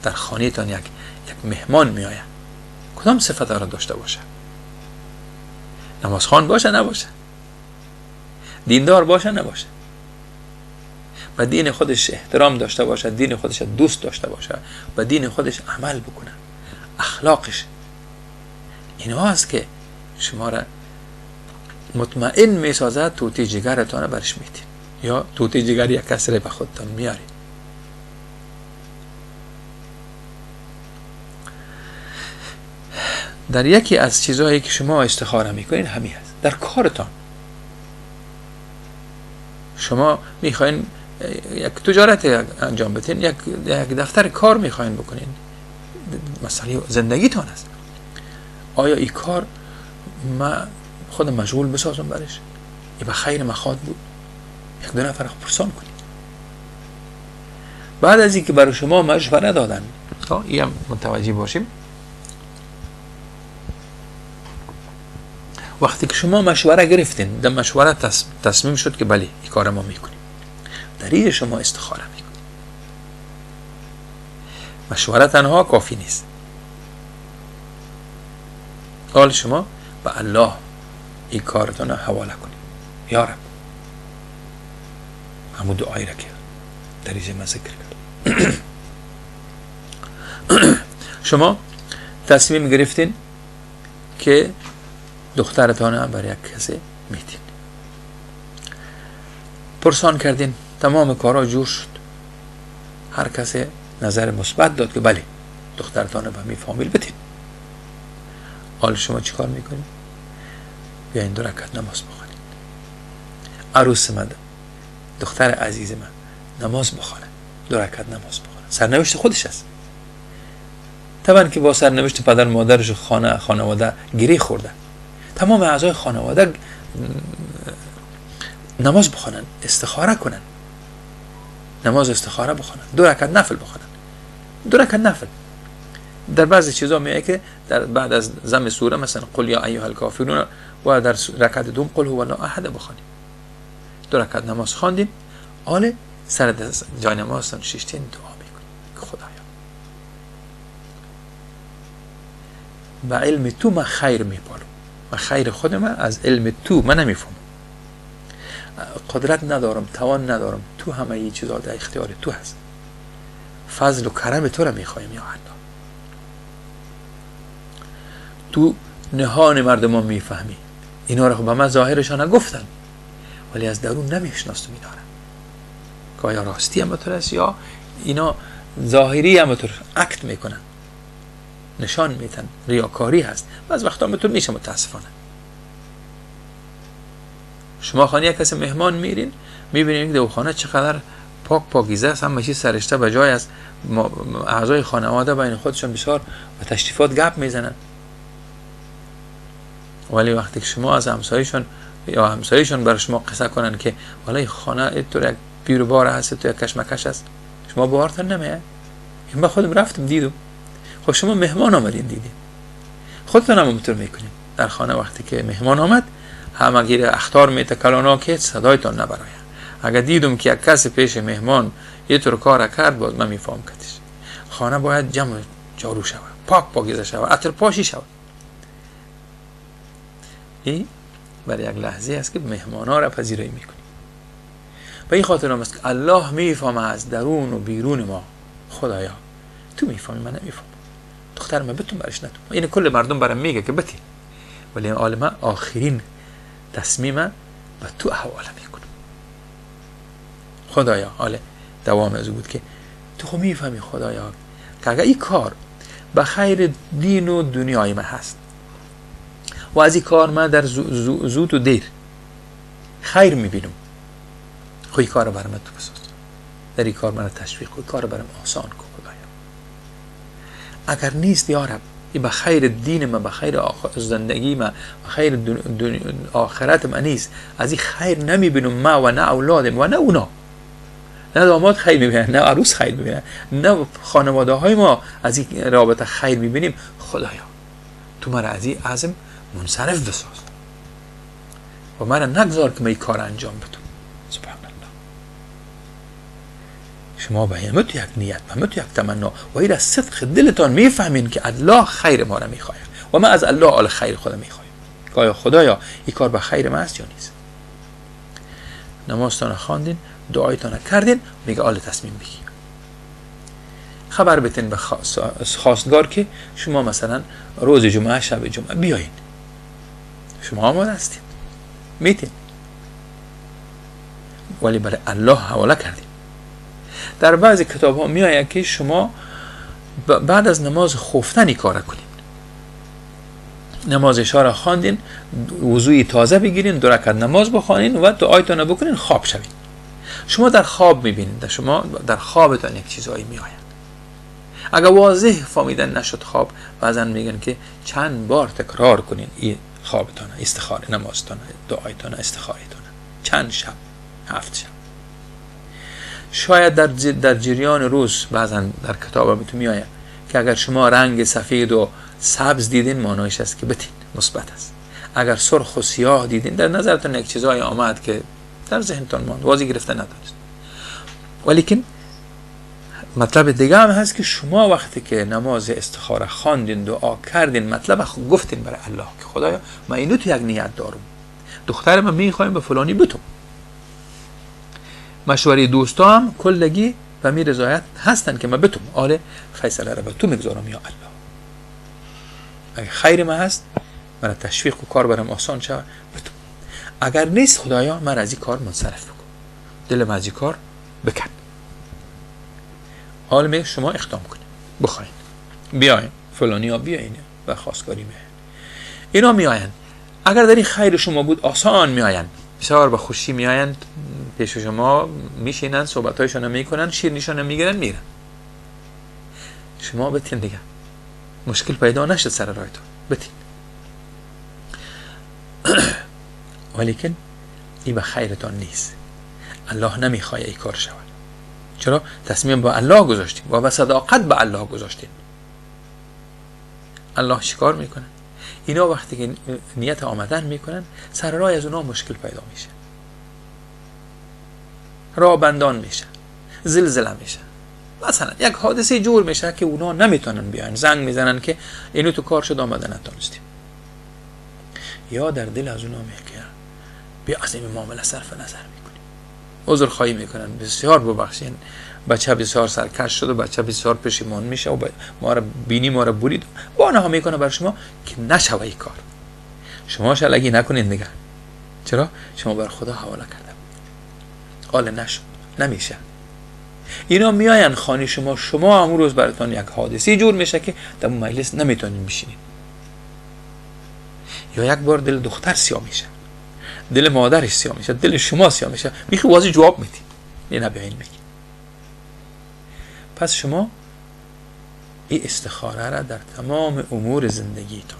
در خانه تان یک مهمان میآید، کدام صفت را داشته باشه؟ نمازخوان باشه نباشه، دیندار باشه نباشه، به دین خودش احترام داشته باشه، دین خودش دوست داشته باشه، به دین خودش عمل بکنه، اخلاقش، اینها هست که شما را مطمئن میسازد. توتی جگرتان برش میتین یا توتی جگر یک کس را به خودتان میارین. در یکی از چیزهایی که شما استخاره میکنین همین هست. در کارتان شما میخواین یک تجارت انجام بدین، یک دفتر کار میخواین بکنین، مسئله زندگیتان است. آیا این کار ما خودم مشغول بسازم برش؟ این به خیر مخواد بود؟ یک دو نفر پرسان کنید. بعد از اینکه برای شما مشوره دادن، تا این هم متوجه باشیم، وقتی که شما مشوره گرفتین، در مشوره تصمیم شد که بله این کار ما میکنیم، در این شما استخاره میکنید. مشوره تنها کافی نیست. حال شما به الله این کارتان حواله کنید. یا رب، همون دعایی را که در اینجا من ذکر کردم. شما تصمیم گرفتین که دخترتان برای یک کسی میتین، پرسان کردین، تمام کارا جور شد، هر کسی نظر مثبت داد که بله دخترتان به می فامیل بتین. حال شما چیکار میکنید؟ بیاین دو رکعت نماز بخوانید. عروس من، دختر عزیز من، نماز بخوانه، دو رکعت نماز بخوانه، سرنوشت خودش است. طبعا که با سرنوشت پدر مادرش خانه خانواده گره خورده، تمام اعضای خانواده نماز بخوانن، استخاره کنن، نماز استخاره بخوانن، دو رکعت نفل بخوانن، دو رکعت نفل. در بعضی چیزا میگه که در بعد از زم سوره مثلا قل یا ایها الکافرون و در رکعت دوم قل هو الله احد بخوانیم. دو رکعت نماز خواندیم، آله سر جای نمازتان شیشتین دعا میکنیم که خدایا به علم تو من خیر میپالم، من خیر خود من از علم تو من نمیفهمم، قدرت ندارم، توان ندارم، تو همه این چیزا در اختیار تو هست، فضل و کرم تو را میخوایم یا الله. تو نهان مردمان میفهمی، اینا را به من ظاهرشان نگفتن ولی از درون نمیشناستم اینا را، که آیا راستی هم تو است یا اینا ظاهری هم تو عکت میکنن، نشان میتن، ریاکاری هست. بعض وقتا هم تو میشه متاسفانه. شما خانه یک کسی مهمان میرین، میبینین که خانه چقدر پاک پاکیزه است، همه چیز سرشته به جای است، اعضای خانواده بین خودشون بسیار و تشریفات گپ میزنن. ولی وقتی که شما از همسایه‌شون یا همسایه‌شون برای شما قصه کنن که والا خانه تو یک بیروبار هست، تو یک کشمکش هست، شما باورتون نمیاد. من خودم رفتم دیدم. خب شما مهمان آمدین دیدین، خودتون هم همونطور میکنین. در خانه وقتی که مهمان آمد همه گیر اخطار میته کلانا که صدایتان نبراید. اگر دیدم که یک کسی پیش مهمان یه طور کار کرد، باز من میفهم کتش. خانه باید جمع جارو شود، پاک پاکیزه شود، عطر پاشی شود. این برای یک لحظه است که مهمان ها را پذیرایی میکنیم. به این خاطر هم است که الله میفهمه از درون و بیرون ما. خدایا تو میفهمی، من نمیفهمم، دختر من بتون برش نتون. این کل مردم برام میگه که بتی، ولی عالم آخرین تصمیم به تو حواله میکنم. خدایا حالا دوام از بود که تو خب میفهمی خدایا که اگر این کار به خیر دین و دنیای من هست، و از این کار من در زود و دیر خیر میبینم، خو این کار برام تو بساز، در این کار من تشویق کن، کار برام آسان کن خدایا. اگر نیست یا رب، این به خیر دین من، به خیر زندگی من، به خیر آخرت من نیست، از این خیر نمیبینم من و نه اولادم و نه اونا، نه داماد خیر میبینن، نه عروس خیر میبینن، نه خانواده های ما از این رابطه خیر میبینیم. خدایا تو مرا از این عزم منصرف بساز و مرا نگذار که من این کار انجام بدم. سبحان الله. شما به همت یک نیت، به همت یک تمنا و این از صدق دلتان میفهمین که الله خیر ما را میخواهد و من از الله آل خیر خدا میخوایم. آیا خدایا این کار به خیر من است یا نیست؟ نمازتان خواندین، دعایتان کردین، میگه آل تصمیم بگیر. خبر بتین به خواستگار که شما مثلا روز جمعه، شب جمعه بیاین، شما آماده هستین، میتین، ولی برای الله حواله کردین. در بعضی کتاب ها میآید که شما بعد از نماز خفتن کار کنین، نماز عشاء را خواندین، وضوی تازه بگیرین، 2 رکعت نماز بخوانین و دعایتان بکنین، خواب شوین. شما در خواب میبینید، در شما در خوابتان یک چیزایی میآید. اگر واضح فهمیدن نشد خواب، بعضا میگن که چند بار تکرار کنین این خوابتان، استخاره نمازتان، دعایتان، استخارهتان، چند شب، 7 شب. شاید در جریان روز بعضا در کتاب تو میآید که اگر شما رنگ سفید و سبز دیدین معنایش است که بتین، مثبت است. اگر سرخ و سیاه دیدین، در نظرتون یک چیزایی آمد که در ذهنتان ماند، واضح گرفته نداشت. ولیکن مطلب دیگه هم هست که شما وقتی که نماز استخاره خواندین، دعا کردین، مطلب گفتین برای الله که خدایا من اینو تو یک نیت دارم، دختر من میخوایم به فلانی بتم، مشوره دوستام کلگی و می رضایت هستن که من بتم، آره فیصله را به تو میگذارم یا الله، اگر خیر من هست مرا تشویق و کار برام آسان شود بتم، اگر نیست خدایا من از این کار منصرف بکن، دل من از این کار بکن. حال می شما اقدام کنید، بخواین بیاین فلانی ها بیاین و خواستگاری میاین، اینا میاین. اگر در این خیر شما بود آسان میاین، بسیار به خوشی میاین پیش شما میشینن، صحبتایشان رو میکنن، شیرینیشان رو میگیرن، میرن. شما بتین دیگه، مشکل پیدا نشد سر راهتون، بتین. ولیکن این به خیرتان نیست، الله نمیخواد این کار شود. چرا؟ تصمیم با الله گذاشتیم و با صداقت به الله گذاشتیم. الله چیکار میکنه؟ اینا وقتی که نیت آمدن میکنن، سر راه از اونا مشکل پیدا میشه، راه بندان میشه، زلزله میشه، مثلا یک حادثه جور میشه که اونا نمیتونن بیان، زنگ میزنن که اینو تو کار شد آمدن نتونستیم. یا در دل از اونا میگه بیا از این معامله صرف نظر میکنیم، عذر خواهی میکنن، بسیار ببخشین، بچه بسیار سرکش شد و بچه بسیار پشیمان میشه و ما را بینی ما را برید و آنها میکنه بر شما که نشوه این کار. شما شلگی نکنین دیگه. چرا؟ شما بر خدا حواله کردم، حال نشد، نمیشه. اینا میاین خانه شما، شما امروز روز براتون یک حادثه جور میشه که در مجلس نمیتونین بشینین. یا یک بار دل دختر سیاه میشه، دل مادرش سیاه میشه، دل شما سیاه میشه، میخوای واضح جواب میدی، اینا بیاین میگی. پس شما این استخاره را در تمام امور زندگیتون،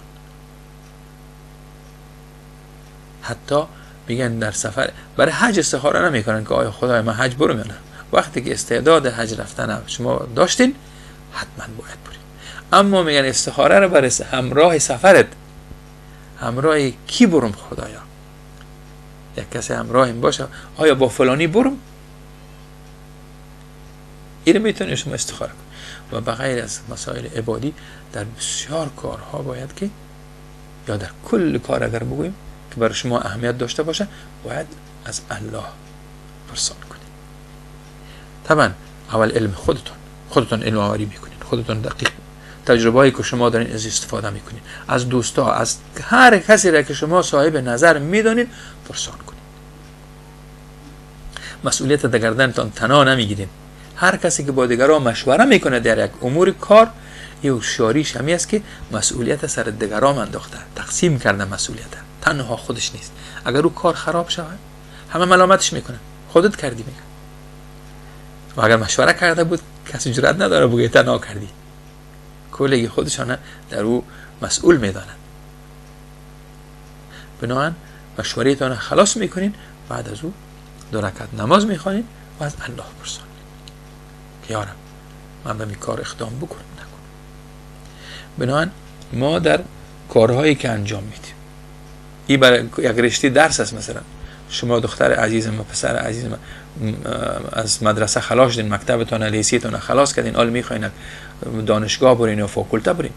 حتی میگن در سفر برای حج استخاره نمیکنن که آیا خدای من حج برم یا نه. وقتی که استعداد حج رفتن شما داشتین حتما باید برید. اما میگن استخاره را برای همراه سفرت، همراه کی برم خدایا؟ یک کسی همراهیم باشه، آیا با فلانی برم؟ اینو میتونید شما استخاره کنید. و بغیر از مسائل عبادی در بسیار کارها باید که، یا در کل کار اگر بگوییم که برای شما اهمیت داشته باشه، باید از الله پرسان کنید. طبعا اول علم خودتون علم آوری میکنید، خودتون دقیق تجربه‌ای که شما دارین از استفاده میکنید، از دوستا، از هر کسی را که شما صاحب نظر میدانید پرسان کنید. مسئولیت در گردنتان تنها نمیگیرین. هر کسی که با دیگران مشوره میکنه در یک امور کار، این هوشیاریش همی است که مسئولیت سر دیگران انداخته، تقسیم کرده مسئولیت، تنها خودش نیست. اگر او کار خراب شود همه ملامتش میکنن، خودت کردی میگن. و اگر مشوره کرده بود کسی جرأت نداره بگه تنها کردی، کلگی خودشانه در او مسئول میدانند. بنابراین مشوره تان خلاص میکنین، بعد از او 2 رکعت نماز میخوانین و از الله پرسان که یارم من به می کار اقدام بکنم نکنم. بنابراین ما در کارهایی که انجام میدیم، این برای یک رشته درس است. مثلا شما دختر عزیز ما، پسر عزیز ما، از مدرسه خلاص شدین، مکتبتان، لیسیتان خلاص کردین، حالا میخواین دانشگاه برین یا فاکولته برین،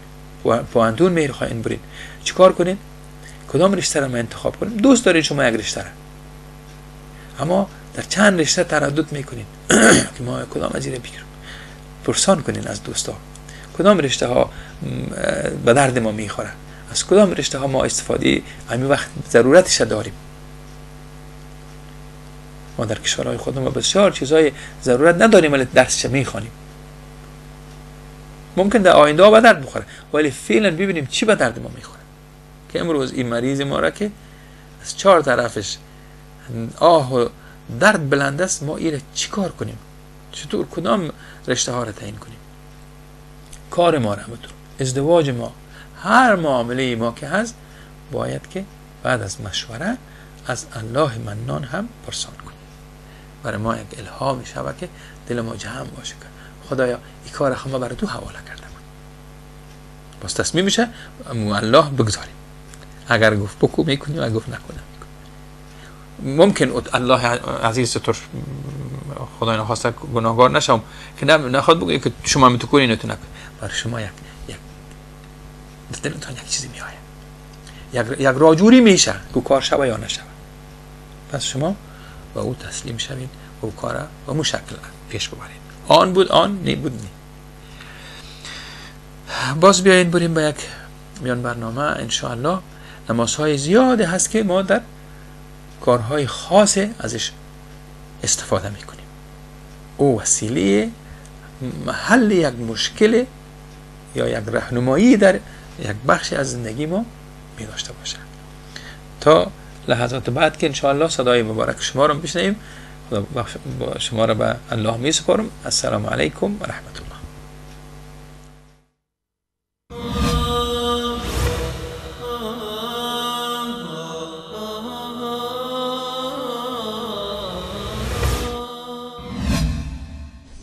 پوهنتون میخواین برین، چیکار کنین؟ کدام رشته را ما انتخاب کنیم؟ دوست دارین شما یک رشته را، اما در چند رشته تردد میکنین که ما کدام از این بگیریم. پرسان کنین از دوستا کدام رشته ها به درد ما میخوره، از کدام رشته ها ما استفاده همین وقت ضرورتش داریم. ما در کشورهای خودمون بسیار چیزهای ضرورت نداریم ولی درسش میخوانیم، ممکن در آینده ها به درد بخوره، ولی فعلا ببینیم چی به درد ما میخوره. که امروز این مریض ما را که از 4 طرفش آه و درد بلند است، ما ایره چیکار کنیم؟ چطور کدام رشته ها را تعیین کنیم؟ کار ما را، ازدواج ما، هر معامله ما که هست باید که بعد از مشوره از الله منان هم پرسان کنیم. برای ما یک الهام شود که دل ما جمع باشه که خدایا این کار خود ما برای تو حواله کردم. باز تصمیم میشه الله بگذاریم. اگر گفت بکو میکنیم، اگر گفت نکنم میکنیم. ممکن الله عزیز تو خدای نخواسته گناهگار نشم که نخواد بگه که شما می تو کنی اینو تو نکن. برای شما یک دلتان یک چیزی میآید، یک راجوری میشه که کار شوه یا نشوه. پس شما با او تسلیم شوید و او کار و مو شکل پیش ببرید. آن بود آن، نی بود نی. باز بیاین بریم با یک میان برنامه انشاءالله. نمازهای زیاده هست که ما در کارهای خاص ازش استفاده میکنیم. او وسیله حل یک مشکل یا یک راهنمایی در یک بخش از زندگی ما می داشته باشه. تا لحظات بعد که انشاءالله صدای مبارک شما رو بشنویم، خدا شما رو به الله می سپارم. السلام علیکم و رحمت الله.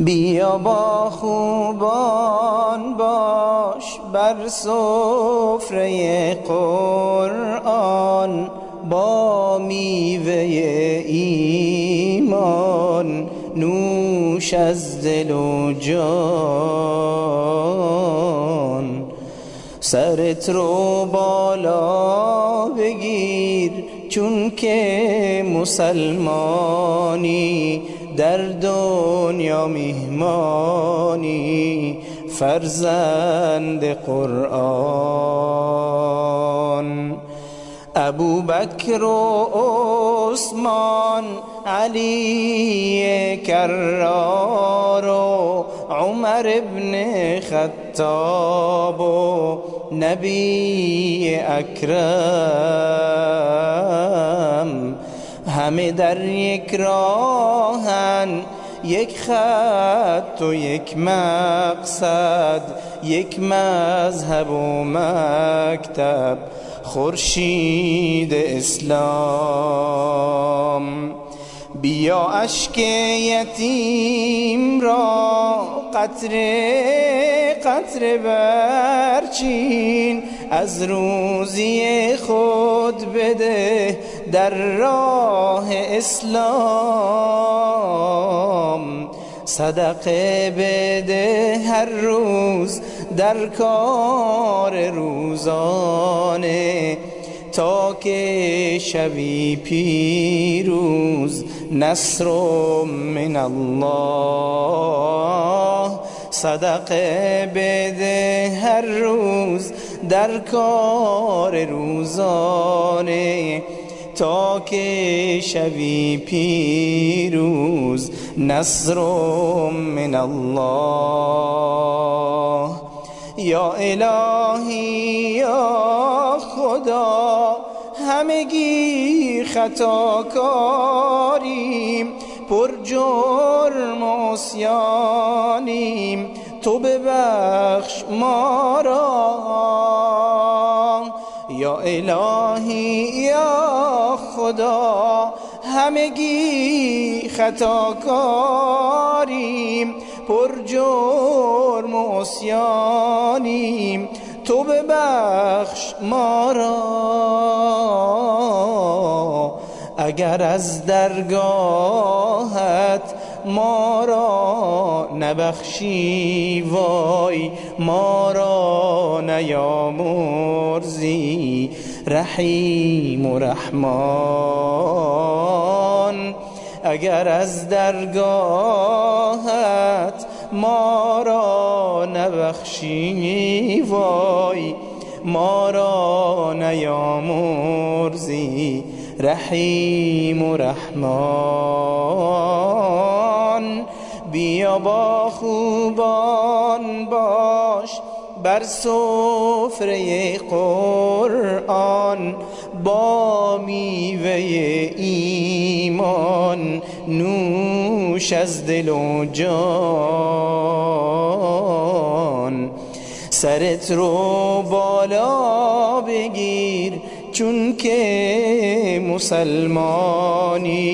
بیا با خوبان باش بر سفره قرآن، با میوه ایمان نوش از دل و جان. سرت رو بالا بگیر چون که مسلمانی، در دنیا میهمانی فرزند قرآن. ابو بکر و عثمان علی کرار و عمر ابن خطاب و نبی اکرم، همه در یک راهن، یک خط و یک مقصد، یک مذهب و مکتب، خورشید اسلام. بیا اشک یتیم را قطره قطره برچین، از روزی خود بده در راه اسلام. صدقه بده هر روز در کار روزانه، تا که شوی پیروز نصر من الله. صدقه بده هر روز در کار روزانه، تا که شوی پیروز نصر من الله. یا الهی یا خدا، همگی خطا کاریم، پر جرم و عصیانیم، تو ببخش ما را. یا الهی یا خدا، همگی خطا کاریم، پر جرم و عصیانیم، تو ببخش ما را. اگر از درگاهت ما را نبخشی، وای ما را نیامرزی رحیم و رحمان. اگر از درگاهت ما را نبخشی، وای ما را نیامرزی رحیم و رحمان. بیا با خوبان باش بر سفره قرآن، با میوه ایمان نوش از دل و جان. سرت رو بالا بگیر چون که مسلمانی،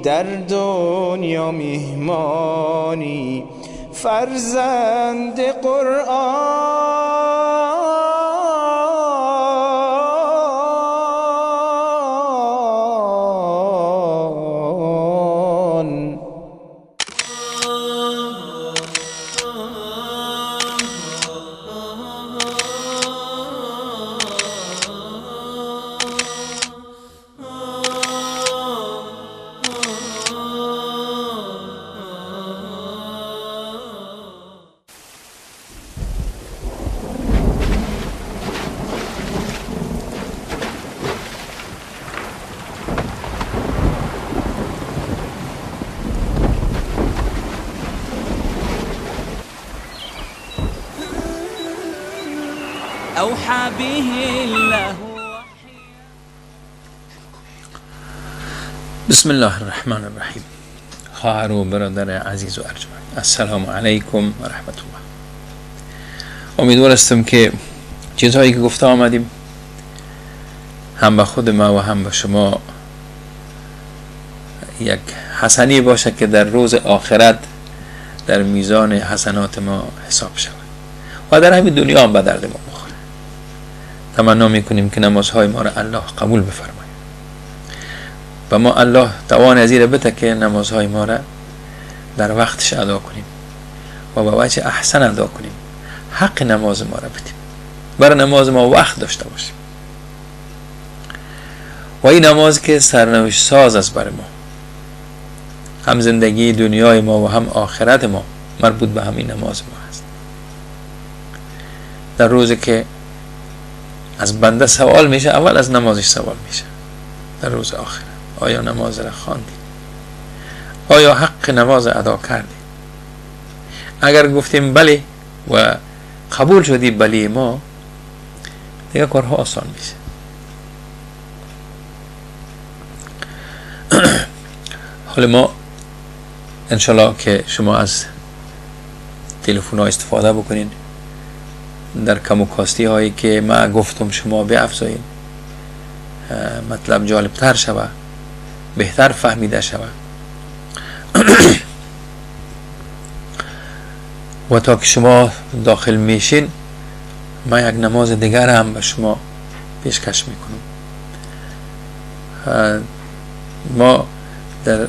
در دنیا مهمانی، فرزند قرآن. أوحى به الله. بسم الله الرحمن الرحیم. خواهر و برادر عزیز و ارجمند، السلام علیکم و رحمت الله. امیدوار هستم که چیزهایی که گفته آمدیم هم به خود ما و هم به شما یک حسنی باشه که در روز آخرت در میزان حسنات ما حساب شود و در همین دنیا هم به درد ما بخوره. تمنا میکنیم که نمازهای ما را الله قبول بفرماید و ما الله توان از این بده که نمازهای ما را در وقتش ادا کنیم و به وجه احسن ادا کنیم، حق نماز ما را بدیم، برای نماز ما وقت داشته باشیم و این نماز که سرنوشت ساز است برای ما، هم زندگی دنیای ما و هم آخرت ما مربوط به همین نماز ما است. در روزی که از بنده سوال میشه، اول از نمازش سوال میشه در روز آخرت، آیا نماز را خواندی؟ آیا حق نماز ادا کردی؟ اگر گفتیم بله و قبول شدی بله ما، دیگه کارها آسان میشه. حالا ما انشالله که شما از تلفن ها استفاده بکنین، در کم و کاستی هایی که ما گفتم شما بیافزایین، مطلب جالبتر شوه، بهتر فهمیده شوه. و تا که شما داخل میشین، ما یک نماز دیگر هم به شما پیشکش میکنم. ما در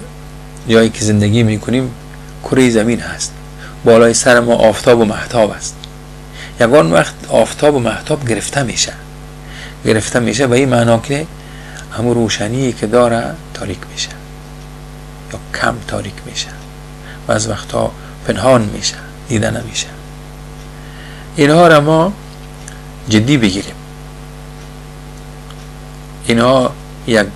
جایی که زندگی میکنیم کره زمین هست، بالای سر ما آفتاب و مهتاب است. یگان وقت آفتاب و مهتاب گرفته میشه، گرفته میشه به این معنا که همون روشنی که داره تاریک میشه یا کم تاریک میشه و از وقتا پنهان میشه، دیده نمیشه. اینها را ما جدی بگیریم. اینها یک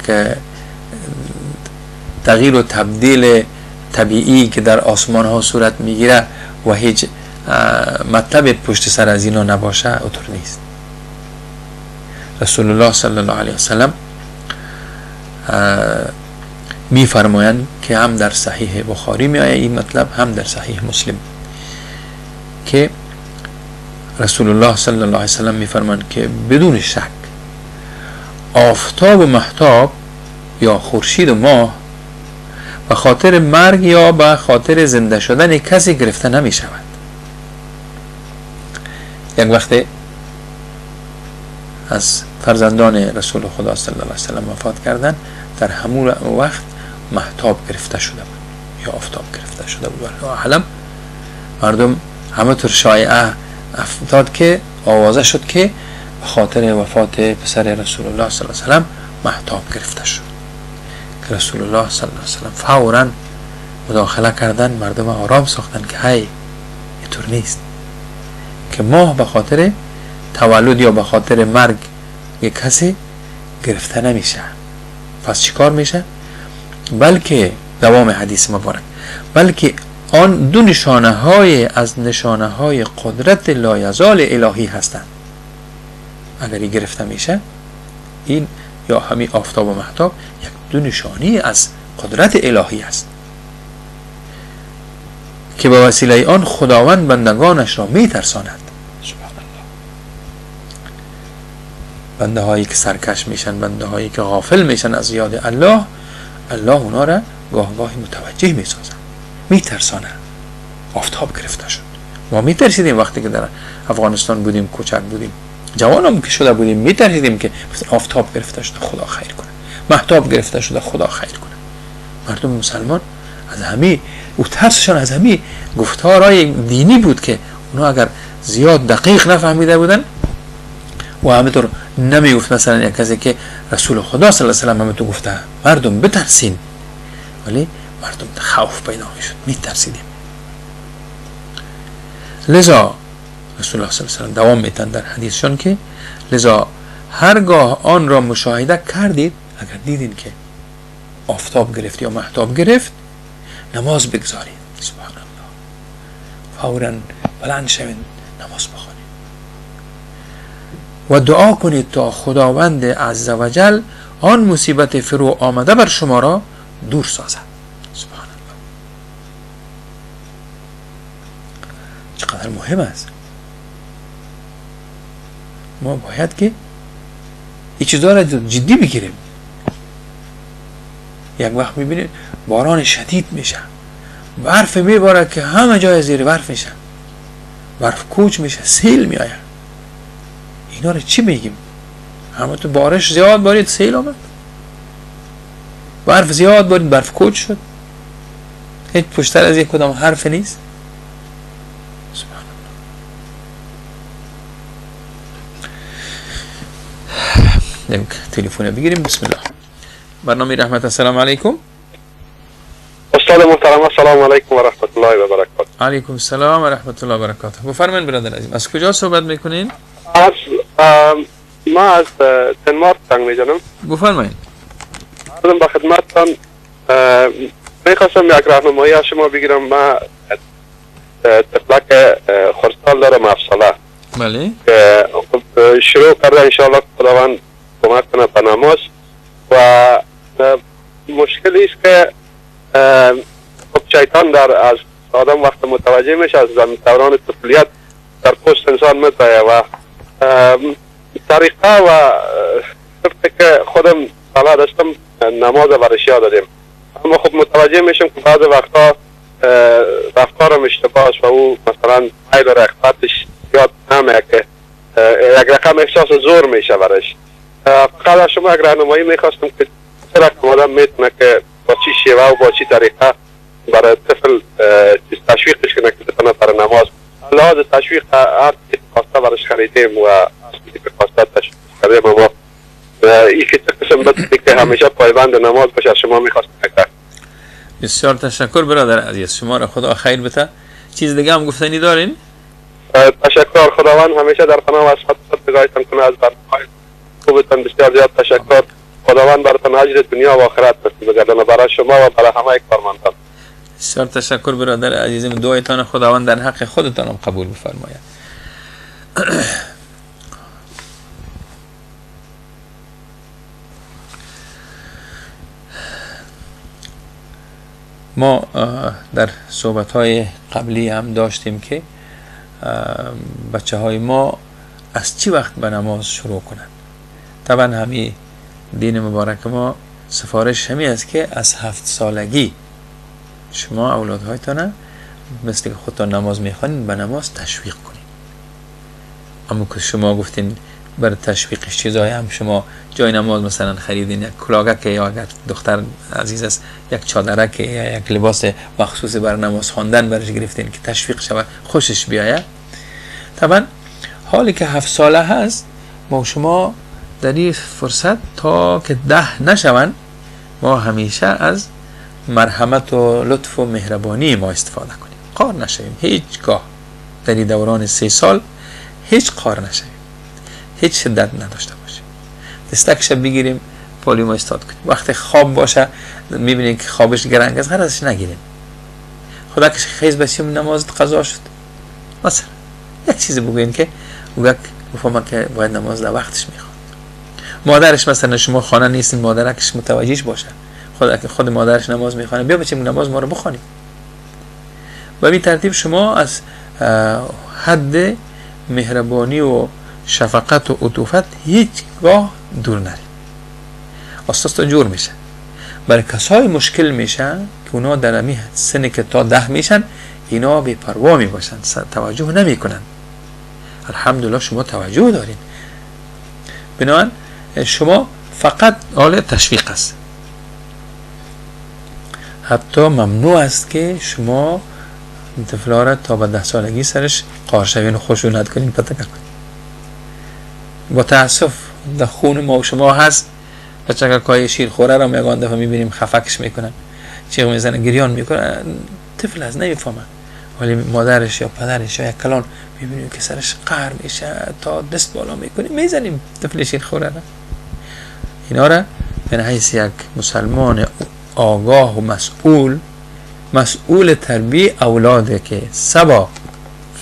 تغییر و تبدیل طبیعی که در آسمان ها صورت میگیره و هیچ مطلب پشت سر از اینا نباشه، اطور نیست. رسول الله صلی الله علیه وسلم میفرمایند که هم در صحیح بخاری می آید این مطلب، هم در صحیح مسلم، که رسول الله صلی الله علیه وسلم میفرمایند که بدون شک آفتاب و مهتاب یا خورشید و ماه به خاطر مرگ یا به خاطر زنده شدن کسی گرفته نمی شود. یک وقت از فرزندان رسول خدا صلی الله علیه وسلم وفات کردن، در همون وقت مهتاب گرفته شده بود یا آفتاب گرفته شده بود، والله اعلم. مردم همه طور شایعه افتاد که آوازه شد که به خاطر وفات پسر رسول الله صلی الله علیه وسلم مهتاب گرفته شد، که رسول الله صلی الله علیه وسلم فوراً مداخله کردن، مردم آرام ساختن که هی اینطور نیست که ماه به خاطر تولد یا به خاطر مرگ یک کسی گرفته نمیشه. پس چیکار میشه؟ بلکه دوام حدیث مبارک، بلکه آن دو نشانه های از نشانه های قدرت لایزال الهی هستند. اگر این گرفته میشه، این یا همین آفتاب و مهتاب یک دو نشانی از قدرت الهی است که به وسیله آن خداوند بندگانش را میترساند. سبحان الله. بنده هایی که سرکش میشن، بنده هایی که غافل میشن از یاد الله، الله اونا را گاه گاهی متوجه میسازن، میترسانه. آفتاب گرفته شد. ما میترسیدیم وقتی که در افغانستان بودیم، کوچک بودیم، جوانم که شده بودیم، میترسیدیم که آفتاب گرفته شده خدا خیر کنه، مهتاب گرفته شده خدا خیر کنه. مردم مسلمان از همه او ترسشان از همه گفتارهای دینی بود که اونا اگر زیاد دقیق نفهمیده بودن و همینطور نمیگفت، مثلا یک کسی که رسول خدا صلی الله علیه و سلم همینطور گفته مردم بترسین، ولی مردم خوف پیدا میشد، میترسیدیم. لذا رسول الله صلی الله علیه و سلم دوام میتن در حدیثشان که لذا هرگاه آن را مشاهده کردید، اگر دیدین که آفتاب گرفت یا مهتاب گرفت، نماز بگذارید. سبحان الله. فوراً بلند شوید نماز بخوانید و دعا کنید تا خداوند عزوجل آن مصیبت فرو آمده بر شما را دور سازد. سبحان الله. چقدر مهم است. ما باید که این چیزا را جدی بگیریم. یک وقت میبینید باران شدید میشه، برف میباره که همه جای زیر برف میشه، برف کوچ میشه، سیل میآید. اینا رو چی میگیم؟ همه تو بارش زیاد بارید سیل آمد، برف زیاد بارید برف کوچ شد. هیچ پشتر از یک کدام حرف نیست. سبحان الله. یک تلفن بگیریم. بسم الله. برنامه رحمت. السلام علیکم. استاد محترم السلام علیکم و رحمت الله و برکاته. علیکم السلام و رحمت الله و برکاته. بفرمایید برادر عزیز، از کجا صحبت میکنین؟ از ما از دنمارک زنگ میزنم. بفرمایید. عرضم به خدمتتان میخواستم یک راهنمایی از شما بگیرم. ما طفلک خردسال دارم، 7 ساله. بله. که شروع کرده انشاءالله خداوند کمک کنه به نماز، و مشکلی است که خب شیطان در از آدم وقت متوجه میشه از دوران طفولیت در پشت انسان میتایه و طریقه و طبقی که خودم ساله داشتم نماز برش یاد دادیم، اما خب متوجه میشم که بعض وقتا رفتارم اشتباه است و او مثلا میل و رغبتش زیاد نمیه که یک رقم احساس زور میشه برش. فقط از شما یک راهنمایی میخواستم که چه رقم آدم میتونه که با چی شیوه و با چی طریقه برای طفل تشویقش کنه که بتونه برای نماز، لحاظ تشویق هر چیزی خواسته برش خریدیم و هر چیزی که خواسته تشویق کردیم، اما این که چه قسم بتونه که همیشه پایبند نماز باشه از شما میخواستم. بسیار تشکر برادر عزیز، شما را خدا خیر بده. چیز دیگه هم گفتنی دارین؟ تشکر، خداوند همیشه در پناه و از خود نگاهتان کنه. از برنامه‌های خوبتان بسیار زیاد تشکر. خداوند براتان اجر دنیا و آخرت نصیب بگردانه، برای شما و برای همه کارمندان. بسیار تشکر برادر عزیزم، دعایتان خداوند در حق خودتان هم قبول بفرماید. ما در صحبت‌های قبلی هم داشتیم که بچه های ما از چی وقت به نماز شروع کنند. طبعا همی دین مبارک ما سفارش همی است که از 7 سالگی شما اولادهایتان مثل که خودتان نماز میخوانید به نماز تشویق کنید. اما که شما گفتین برای تشویقش چیزایی هم شما جای نماز مثلا خریدین، یک کلاهک یا اگر دختر عزیز است یک چادرک یا یک لباس مخصوص برای نماز خواندن برش گرفتین که تشویق شود، خوشش بیاید. طبعا حالی که 7 ساله هست ما شما در این فرصت تا که 10 نشوند ما همیشه از مرحمت و لطف و مهربانی ما استفاده کنیم، قار نشویم هیچگاه. در این دوران 3 سال هیچ قار نشویم، هیچ شدت نداشته باشیم، دستکش بگیریم پالی ما استاد کنیم. وقتی خواب باشه میبینیم که خوابش گرنگ است، غرضش نگیریم، خدا که خیز بسیم نماز قضا شد مثلا، یک چیزی بگوین که او یک بفهمه که باید نماز در وقتش میخواد. مادرش مثلا شما خانه نیستین، مادرکش متوجهش باشه، خدا که خود مادرش نماز میخوانه، بیا بچیم نماز ما رو بخوانیم. و به ترتیب شما از حد مهربانی و شفقت و عطوفت هیچگاه دور نرید. آستا جور میشه. برای کسای مشکل میشه که اونا در امی سن که تا 10 میشن اینا بی پروا می باشن، توجه نمیکنن. الحمدلله شما توجه دارین، بنابراین شما فقط حال تشویق است. حتی ممنوع است که شما طفلا را تا به 10 سالگی سرش قار شوین و خشونت کنین، پتک کنین. با تاسف در خون ما و شما هست، بچه که شیرخوره را میگن دفعه میبینیم خفکش میکنن، چیغ میزنه، گریان میکنه، طفل از نمیفهمه، ولی مادرش یا پدرش یا یک کلان میبینیم که سرش قهر میشه تا دست بالا میکنیم میزنیم طفل شیرخوره را. اینا را به حیث یک مسلمان آگاه و مسئول تربیه اولاده که سبا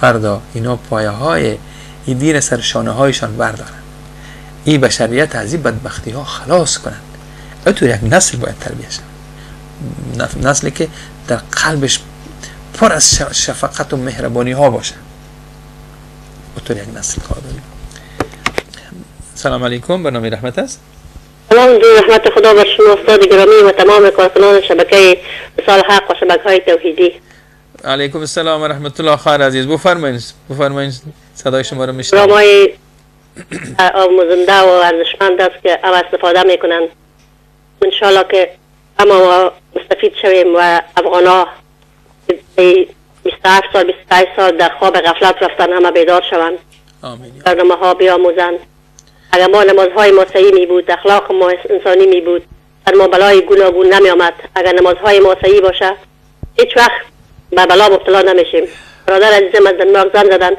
فردا اینا پایه های این دین سر شانه هایشان بردارن، این بشریت از این بدبختی ها خلاص کنند. اینطور یک نسل باید تربیه شد، نسلی که در قلبش پر از شفقت و مهربانی ها باشه. اینطور یک نسل کار داریم. سلام علیکم، برنامه رحمت است. سلام رحمت خدا بر شما استاد گرامی و تمام کارکنان شبکه وصال حق و شبکه های توحیدی. علیکم السلام و رحمت الله. خواهر عزیز بفرمایید، بفرمایید، صدای شما رو میشنوم. برنامه‌های آموزنده و ارزشمند است که هم استفاده میکنن. انشالله که اما مستفید شویم و افغانا 27 سال 28 سال در خواب غفلت رفتن همه بیدار شوند. آمین. برنامه ها بیاموزند. اگر ما نمازهای ما صحیح می بود، اخلاق ما انسانی می بود، در ما بلای گوناگون نمی آمد. اگر نمازهای ما صحیح باشه هیچ وقت به بلا مبتلا نمیشیم. برادر عزیزم از دنمارک زن زدن.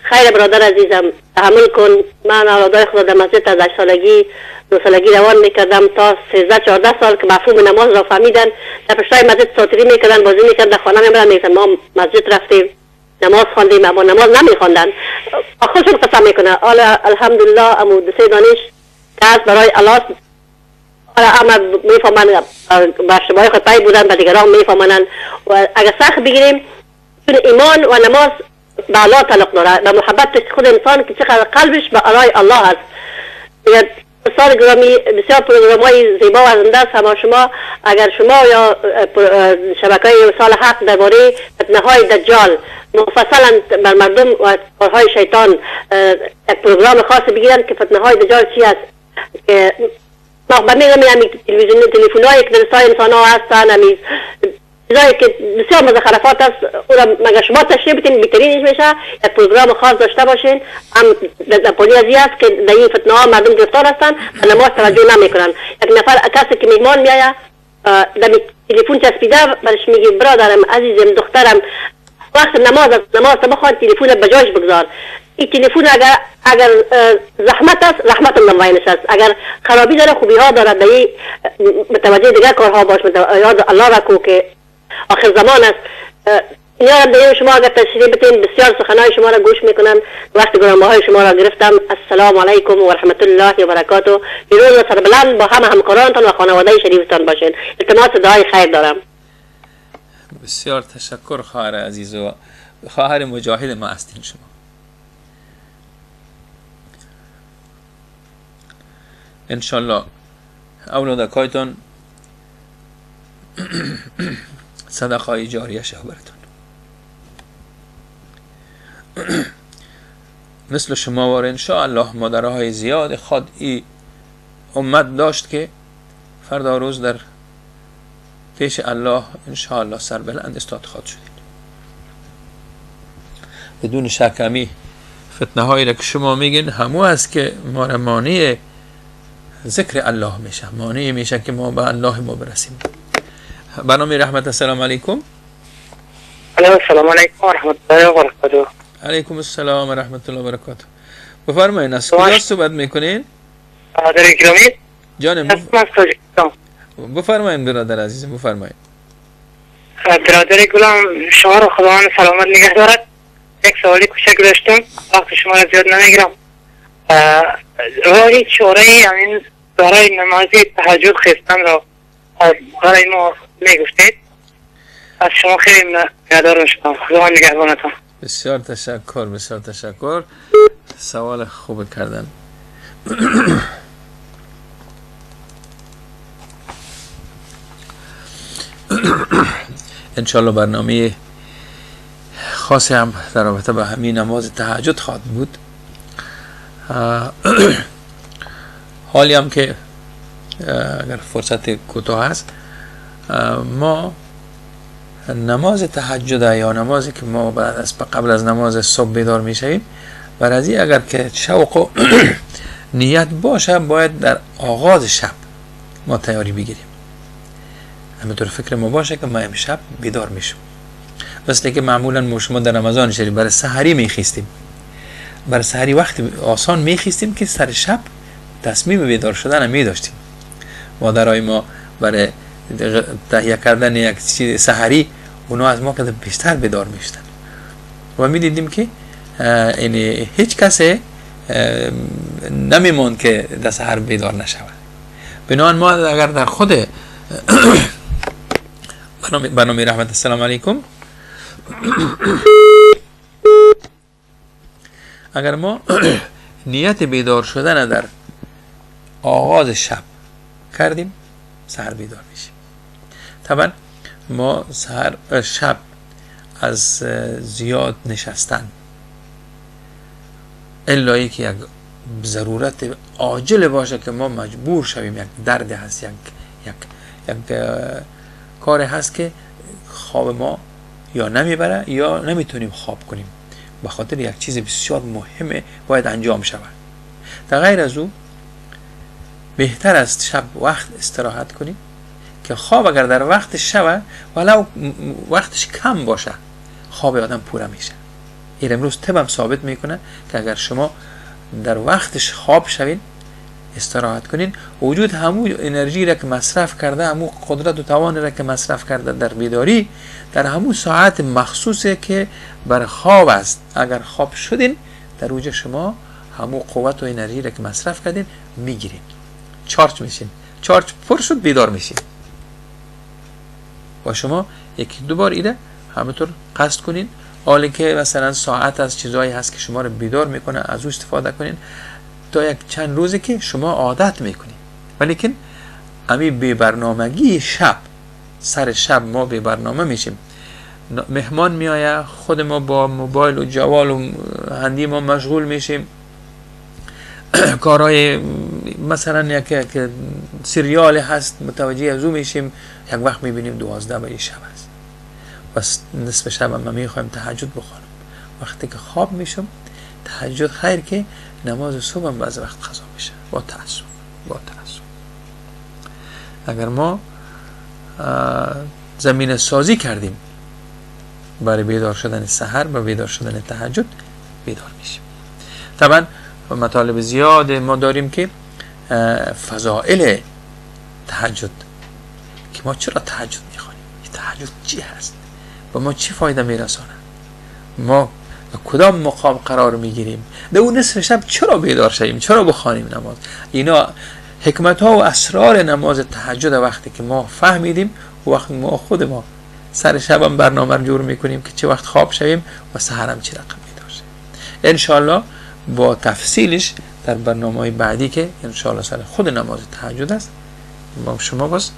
خیر برادر عزیزم، تحمل کن. من اولادای خود در مسجد از 8 سالگی 9 سالگی روان میکردم تا 13 14 سال که مفهوم نماز را فهمیدن. در پشتای مسجد ساتری میکردن، بازی میکردن، در خانه میبردن، میگفتن ما مسجد رفتیم نماز خواندیم، اما نماز نمیخواندن. خودشون قسم میکنه. حالا الحمدلله امو دو سه دانش که از برای الله حالا اما میفهمن، به اشتباه خود پای بودن، به دیگران میفهمنن. و اگر سخت بگیریم، چون ایمان و نماز به الله تعلق داره، به محبت خود انسان که چقدر قلبش به برای الله است. سال گرامی بسیار پروگرام های زیبا و ارزنده است. اما شما اگر شما یا شبکه وصال حق درباره فتنه های دجال مفصلا بر مردم و کارهای شیطان یک پروگرام خاص بگیرن که فتنه های دجال چی است، که ما میگم همین تلویزیون تلفن هایی که در انسان ها هستن، همین چیزایی که بسیار مزخرفات است، او را مگر شما تشریح بتین بهترینش میشه. یک پروگرام خاص داشته باشین. هم در پولی از است که در این فتنه ها مردم گرفتار هستن و نماز توجه نمیکنن. یک نفر کسی که مهمان میآید در تلفن چسبیده، برش میگه برادرم عزیزم دخترم وقت نماز است، نماز بخوان، تلفن به جایش بگذار. این تلفن اگر زحمت است، رحمت الله است. اگر خرابی داره خوبی ها داره، در متوجه دیگر کارها باش، یاد الله را کو که آخر زمان است. اینا را شما اگر تشریح بتین بسیار سخنهای شما را گوش میکنم. وقت گرانبهای شما را گرفتم. السلام علیکم و رحمت الله و برکاته. پیروز و سربلند با همه همکارانتان و خانواده شریفتان باشین. التماس دعای خیر دارم. بسیار تشکر خواهر عزیز و خواهر مجاهد ما هستین شما. انشالله اولادکایتان صدقه جاریه شه براتون. مثل شما وار انشاءالله مادرهای زیاد خود ای امت داشت که فردا روز در پیش الله انشاءالله سربلند استاد خواهد شدید. بدون شک همی فتنه هایی را که شما میگین همو است که ما را مانع ذکر الله میشه، مانع میشه که ما به الله ما برسیم. برنامه رحمت، السلام علیکم. السلام علیکم و رحمت الله و برکاته. علیکم السلام و رحمت الله و برکاته. بفرمایید از کجا صحبت میکنین؟ برادر گرامی جانم بفرمایید. برادر عزیز بفرمایید. برادر گلم شما رو خداوند سلامت نگه دارد. یک سوالی کوچک داشتم، وقت شما رو زیاد نمیگیرم. راه چاره همین برای نماز تهجد خواستن را برای ما میگفتید. از شما خیلی ممنون شدم. خداوند نگهبانتان. بسیار تشکر، بسیار تشکر. سوال خوب کردن. انشالله برنامه خاصی هم در رابطه با همین نماز تهجد خواهد بود. حالی هم که اگر فرصت کوتاه هست، ما نماز تهجد یا نمازی که ما بعد از قبل از نماز صبح بیدار میشویم، برای اگر که شوق و نیت باشه باید در آغاز شب ما تیاری بگیریم. همینطور فکر ما باشه که ما امشب بیدار میشم. مثل که معمولا ما شما در رمضان شریف برای سحری میخیستیم، برای سحری وقت آسان میخیستیم که سر شب تصمیم بیدار شدن می داشتیم. مادرای ما برای تهیه کردن یک چیز سحری اونا از ما که بیشتر بیدار میشدن و میدیدیم که یعنی هیچ کسی نمیموند که در سحر بیدار نشود. بنابراین ما اگر در خود برنامه رحمت، السلام علیکم، اگر ما نیت بیدار شدن در آغاز شب کردیم، سحر بیدار میشیم. طبعا ما سحر شب از زیاد نشستن الا که یک ضرورت عاجل باشه که ما مجبور شویم، یک درد هست، یک یک یک کار هست که خواب ما یا نمیبره یا نمیتونیم خواب کنیم، به خاطر یک چیز بسیار مهمه باید انجام شود. در غیر از او بهتر است شب وقت استراحت کنیم که خواب اگر در وقت شب ولو وقتش کم باشه خواب آدم پوره میشه. این امروز طب ثابت میکنه که اگر شما در وقتش خواب شوین، استراحت کنین، وجود همون انرژی را که مصرف کرده، همون قدرت و توان را که مصرف کرده در بیداری، در همون ساعت مخصوصه که بر خواب است، اگر خواب شدین در اوج شما همون قوت و انرژی را که مصرف کردین میگیرین، چارج میشین، چارج پر شد بیدار میشین. و شما یکی دو بار ایده همینطور قصد کنین، حالی که مثلا ساعت از چیزهایی هست که شما رو بیدار میکنه از او استفاده کنین تا یک چند روزی که شما عادت میکنین. ولیکن امی بی برنامگی شب، سر شب ما بی برنامه میشیم، مهمان میآید، خود ما با موبایل و جوال و هندی ما مشغول میشیم، کارهای مثلا یک سریال هست متوجه از او میشیم، یک وقت میبینیم 12 بجه شب است و نصف شب ما میخوایم تهجد بخوانم. وقتی که خواب میشم تهجد خیر که نماز صبح هم بعض وقت قضا میشه. با تأسف، با تأسف اگر ما زمینه سازی کردیم برای بیدار شدن سحر و بیدار شدن تهجد بیدار میشیم. طبعا مطالب زیاد ما داریم که فضائل تهجد، که ما چرا تهجد میخوانیم، تهجد چی هست، با ما چی فایده میرسانه، ما کدام مقام قرار میگیریم، در اون نصف شب چرا بیدار شویم، چرا بخوانیم نماز. اینا حکمت ها و اسرار نماز تهجد وقتی که ما فهمیدیم، وقت ما خود ما سر شب هم برنامه رو جور میکنیم که چه وقت خواب شویم و سحرم چه رقم بیدار شویم. انشالله با تفصیلش در برنامه بعدی که انشالله سر خود نماز تهجد است با شما باز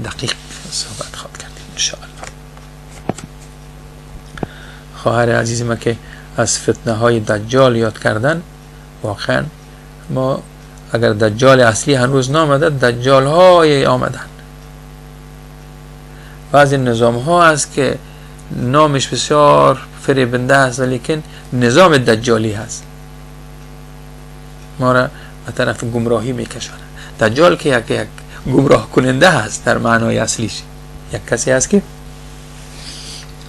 دقیق صحبت خواهد کردیم انشالله. خواهر عزیز ما که از فتنه های دجال یاد کردن، واقعا ما اگر دجال اصلی هنوز نامده، دجال های آمدن. بعضی نظام ها هست که نامش بسیار فریبنده است، ولیکن نظام دجالی هست، ما را به طرف گمراهی میکشانه. دجال که یک گمراه کننده هست در معنای اصلیش، یک کسی هست که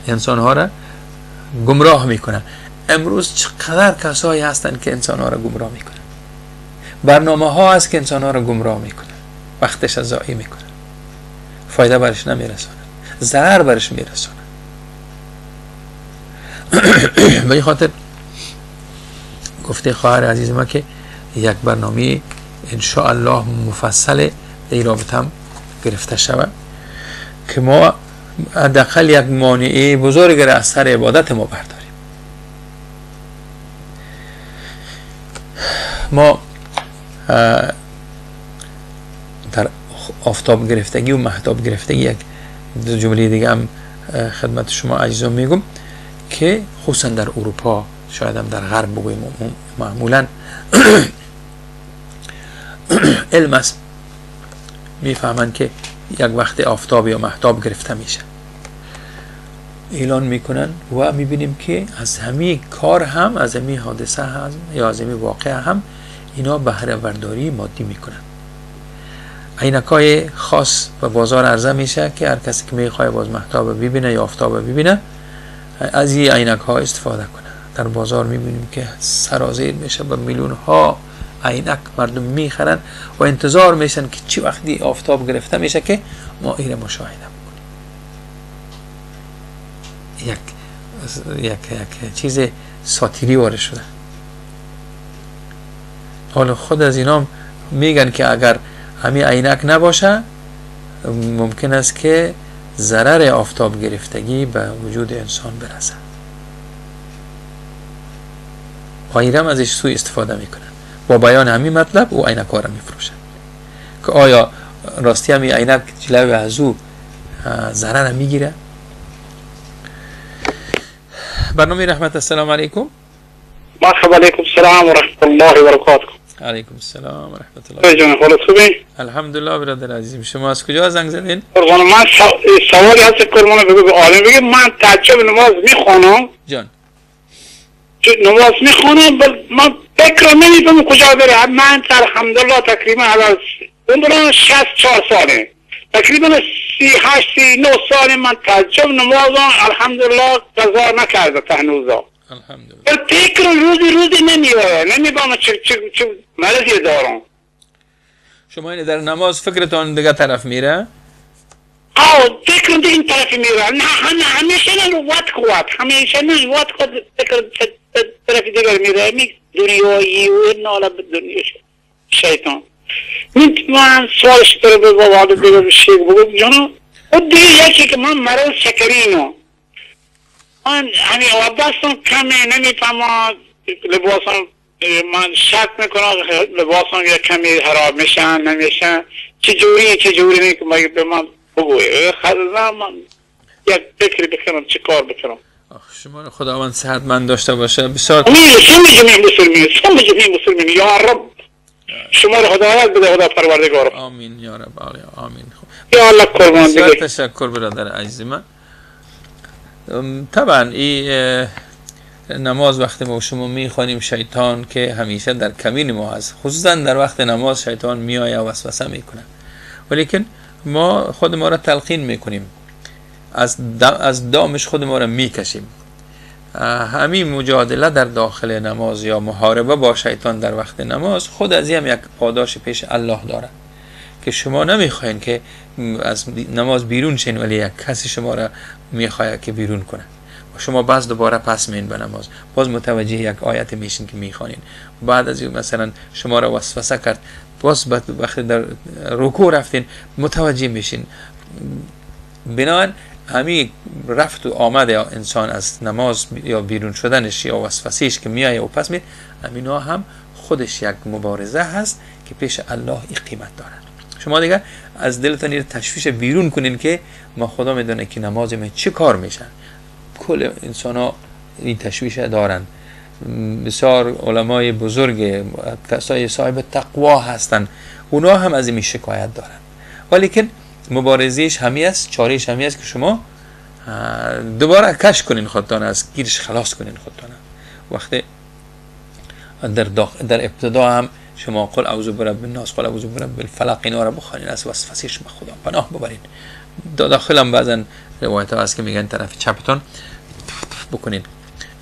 انسان ها را گمراه میکنه. امروز چقدر کسایی هستند که انسان ها را گمراه میکنه، برنامه ها هست که انسان ها را گمراه میکنه، وقتش ضایع میکنه، فایده برش نمیرسانه، ضرر برش میرسانه. به این خاطر گفته خواهر عزیز ما که یک برنامه انشاءالله مفصل در این رابطه هم گرفته شود که ما حداقل یک مانعه بزرگ را از سر عبادت ما برداریم. ما در آفتاب گرفتگی و مهتاب گرفتگی یک دو جمله دیگه هم خدمت شما عزیزان میگم که خصوصا در اروپا، شاید هم در غرب بگوییم، معمولا علم است، میفهمند که یک وقت آفتاب یا مهتاب گرفته میشه، اعلان میکنن و میبینیم که از همین کار هم، از همین حادثه هم یا از همین واقعه هم اینا بهره برداری مادی میکنن. عینکای خاص به بازار عرضه میشه که هر کسی که میخواد باز مهتاب ببینه یا آفتاب ببینه از این عینک ها استفاده کنه. در بازار میبینیم که سرازیر میشه، به میلیون ها عینک مردم میخرن و انتظار میشن که چی وقتی آفتاب گرفته میشه که ما این مشاهده بکنیم. یک یک یک چیز ساتیری وارد شده. حالا خود از اینا میگن که اگر همین عینک نباشه ممکن است که ضرر آفتاب گرفتگی به وجود انسان برسد. غیرم ازش سوء استفاده میکنن. با بیان همین مطلب او عینک ها را میفروشن که آیا راستی همین عینک جلوی از او ضرر میگیره؟ برنامه رحمت، السلام علیکم. مرحبا، علیکم السلام و رحمت الله و برکاته. علیکم السلام و رحمت الله. جان حالت خوبه؟ الحمدلله برادر عزیزم، شما از کجا زنگ زدین؟ قربان من سوالی هست قربان بگو به عالم بگه. من تعجب نماز میخوانم جان، نماز میخوانم بل من فکر نمیفهمم کجا بره. من الحمدلله تقریبا از عمرم 64 ساله، تقریبا 38 39 سال من تعجب نمازم الحمدلله قضا نکرده تا هنوزا. الحمدلله. فکر روزی روزی نمیاد، نمیفهمم چه مرضی دارم. شما این در نماز فکرتان دیگه طرف میره؟ آه فکر دیگه این طرف میره. نه همیشه نه وقت قوت، همیشه نه وقت خود فکر طرف دیگر میره، می دنیایی و ناله به دنیا شیطان. من سوالش داره به والد دیگه به شیخ بگم جانو او دیگه یکی که من مرض شکرینو، من همین دستم کمه نمیفهمم، لباسم من شک میکنم لباسم یه کمی خراب میشن نمیشن، چجوری چجوری که به من بگوی خدا من یک فکری بکنم چه کار بکنم. شما خداوند صحتمند داشته باشه. بسیار جميع مسلمین یا رب، شما رو هدایت بده خدا پروردگار. آمین یا رب، آمین. یا الله قربان. بسیار تشکر برادر عزیز من. طبعا این نماز وقتی ما شما میخوانیم شیطان که همیشه در کمین ما هست، خصوصا در وقت نماز شیطان میآید و وسوسه میکنه، ولیکن ما خود ما را تلقین میکنیم، از دامش خود ما را میکشیم. همین مجادله در داخل نماز یا محاربه با شیطان در وقت نماز خود از هم یک پاداش پیش الله داره که شما نمیخواین که از نماز بیرون شین، ولی یک کسی شما را میخواد که بیرون کنه و شما باز دوباره پس میین به نماز، باز متوجه یک آیت میشین که میخوانین، بعد از مثلا شما را وسوسه کرد، باز وقتی در رکوع رفتین متوجه میشین. بنابراین همین رفت و آمد انسان از نماز یا بیرون شدنش یا وسوسهش که میایه و پس میاد، همینا هم خودش یک مبارزه هست که پیش الله این قیمت داره. شما دیگه از دلتان یه تشویش بیرون کنین که ما خدا میدونه که نماز من چه کار میشه. کل انسان ها این تشویش دارن. بسیار علمای بزرگ کسای صاحب تقوا هستن، اونا هم از این شکایت دارن، ولیکن مبارزهش همی است، چارهش همی است که شما دوباره کش کنین خودتان، از گیرش خلاص کنین خودتان. وقتی در ابتدا هم شما قل اعوذ برب الناس، قل اعوذ برب الفلق، اینا را بخوانین، از وسوسه شما خدا پناه ببرین. داخل هم بعضا روایت ها هست که میگن طرف چپتون بکنین.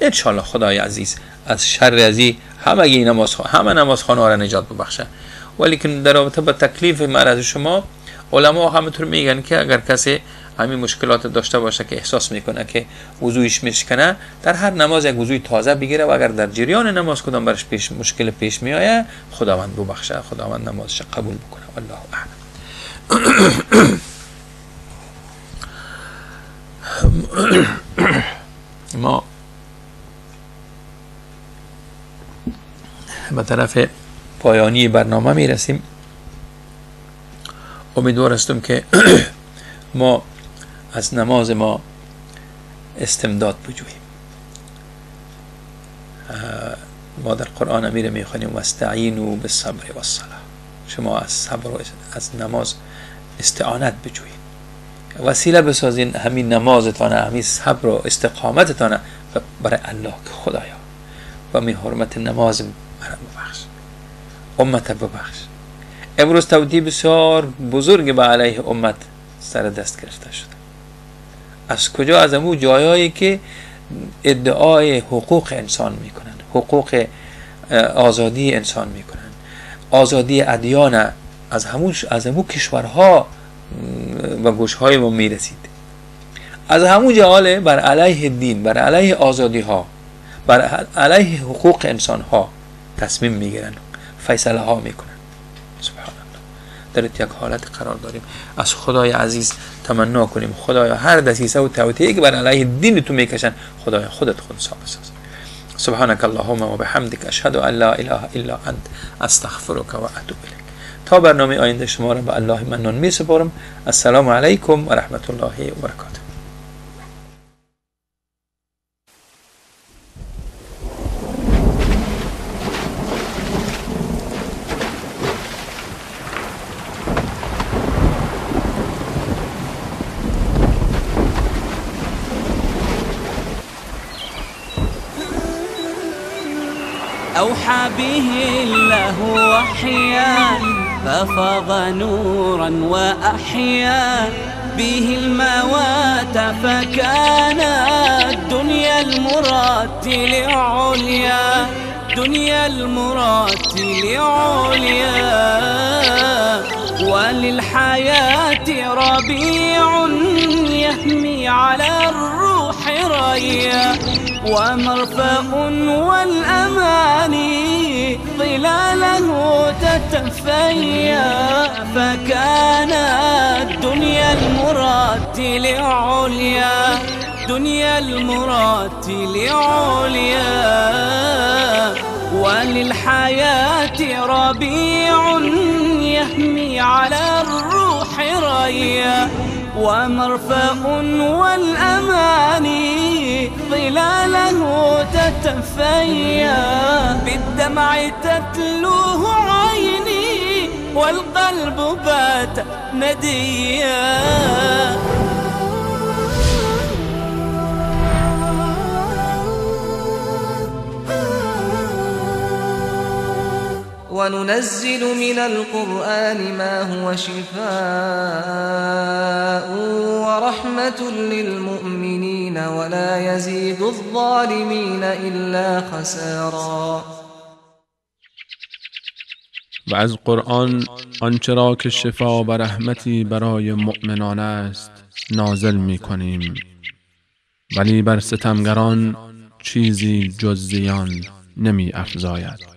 انشالله خدای عزیز از شر ازی همه نمازخانه ها را نجات ببخشه. ولیکن در رابطه با تکلیف مرض شما، علما همونطور میگن که اگر کسی همین مشکلات داشته باشه که احساس میکنه که وضویش میشکنه، در هر نماز یک وضوی تازه بگیره و اگر در جریان نماز کدام برش پیش مشکل پیش میآید، خداوند ببخشه، خداوند نمازش قبول بکنه. والله اعلم. ما به طرف پایانی برنامه میرسیم. امیدوار هستم که ما از نماز ما استمداد بجوییم. ما در قرآن امیر میخوانیم واستعینوا بالصبر والصلاة، شما از صبر و از نماز استعانت بجویید، وسیله بسازین همین نمازتان، همین صبر و استقامتتان برای الله که خدایا و می حرمت نماز مرا ببخش، امت ببخش. امروز توطئه بسیار بزرگ به علیه امت سر دست گرفته شده. از کجا؟ از امو جایایی که ادعای حقوق انسان میکنن، حقوق آزادی انسان میکنن، آزادی ادیان، از همون کشورها و گوشهای ما میرسید. از همون جهاله بر علیه دین، بر علیه آزادی ها، بر علیه حقوق انسان ها تصمیم میگیرن، فیصله ها میکنن. سبحان الله، در یک حالت قرار داریم. از خدای عزیز تمنا کنیم خدایا هر دسیسه و توطئه‌ای که بر علیه دین تو میکشن، خدایا خودت خنثی بساز. سبحانك اللهم و بحمدک اشهد ان لا اله الا انت استغفرک و اتوب الیک. تا برنامه آینده شما را به الله منان می سپارم. السلام علیکم و رحمت الله و برکاته. أوحى به الله وحيا ففاض نورا وأحيا به الموات، فكان الدنيا المرتل عليا، دنيا المرتل عليا. وللحياة ربيع يهمي على الروح ريا، ومرفأ والأماني ظلاله تتفيا، فكان الدنيا المرتل عليا، دنيا المرتل عليا. وللحياة ربيع يهمي على الروح ريا، ومرفأ والأماني ظلاله تتفيا، بالدمع تتلوه عيني والقلب بات نديا. وننزل من القرآن ما هو شفاء ورحمة للمؤمنين ولا يزيد الظالمين إلا خسارا. و از قرآن آنچه را که شفا و رحمتی برای مؤمنان است نازل می کنیم، ولی بر ستمگران چیزی جز زیان نمی افزاید.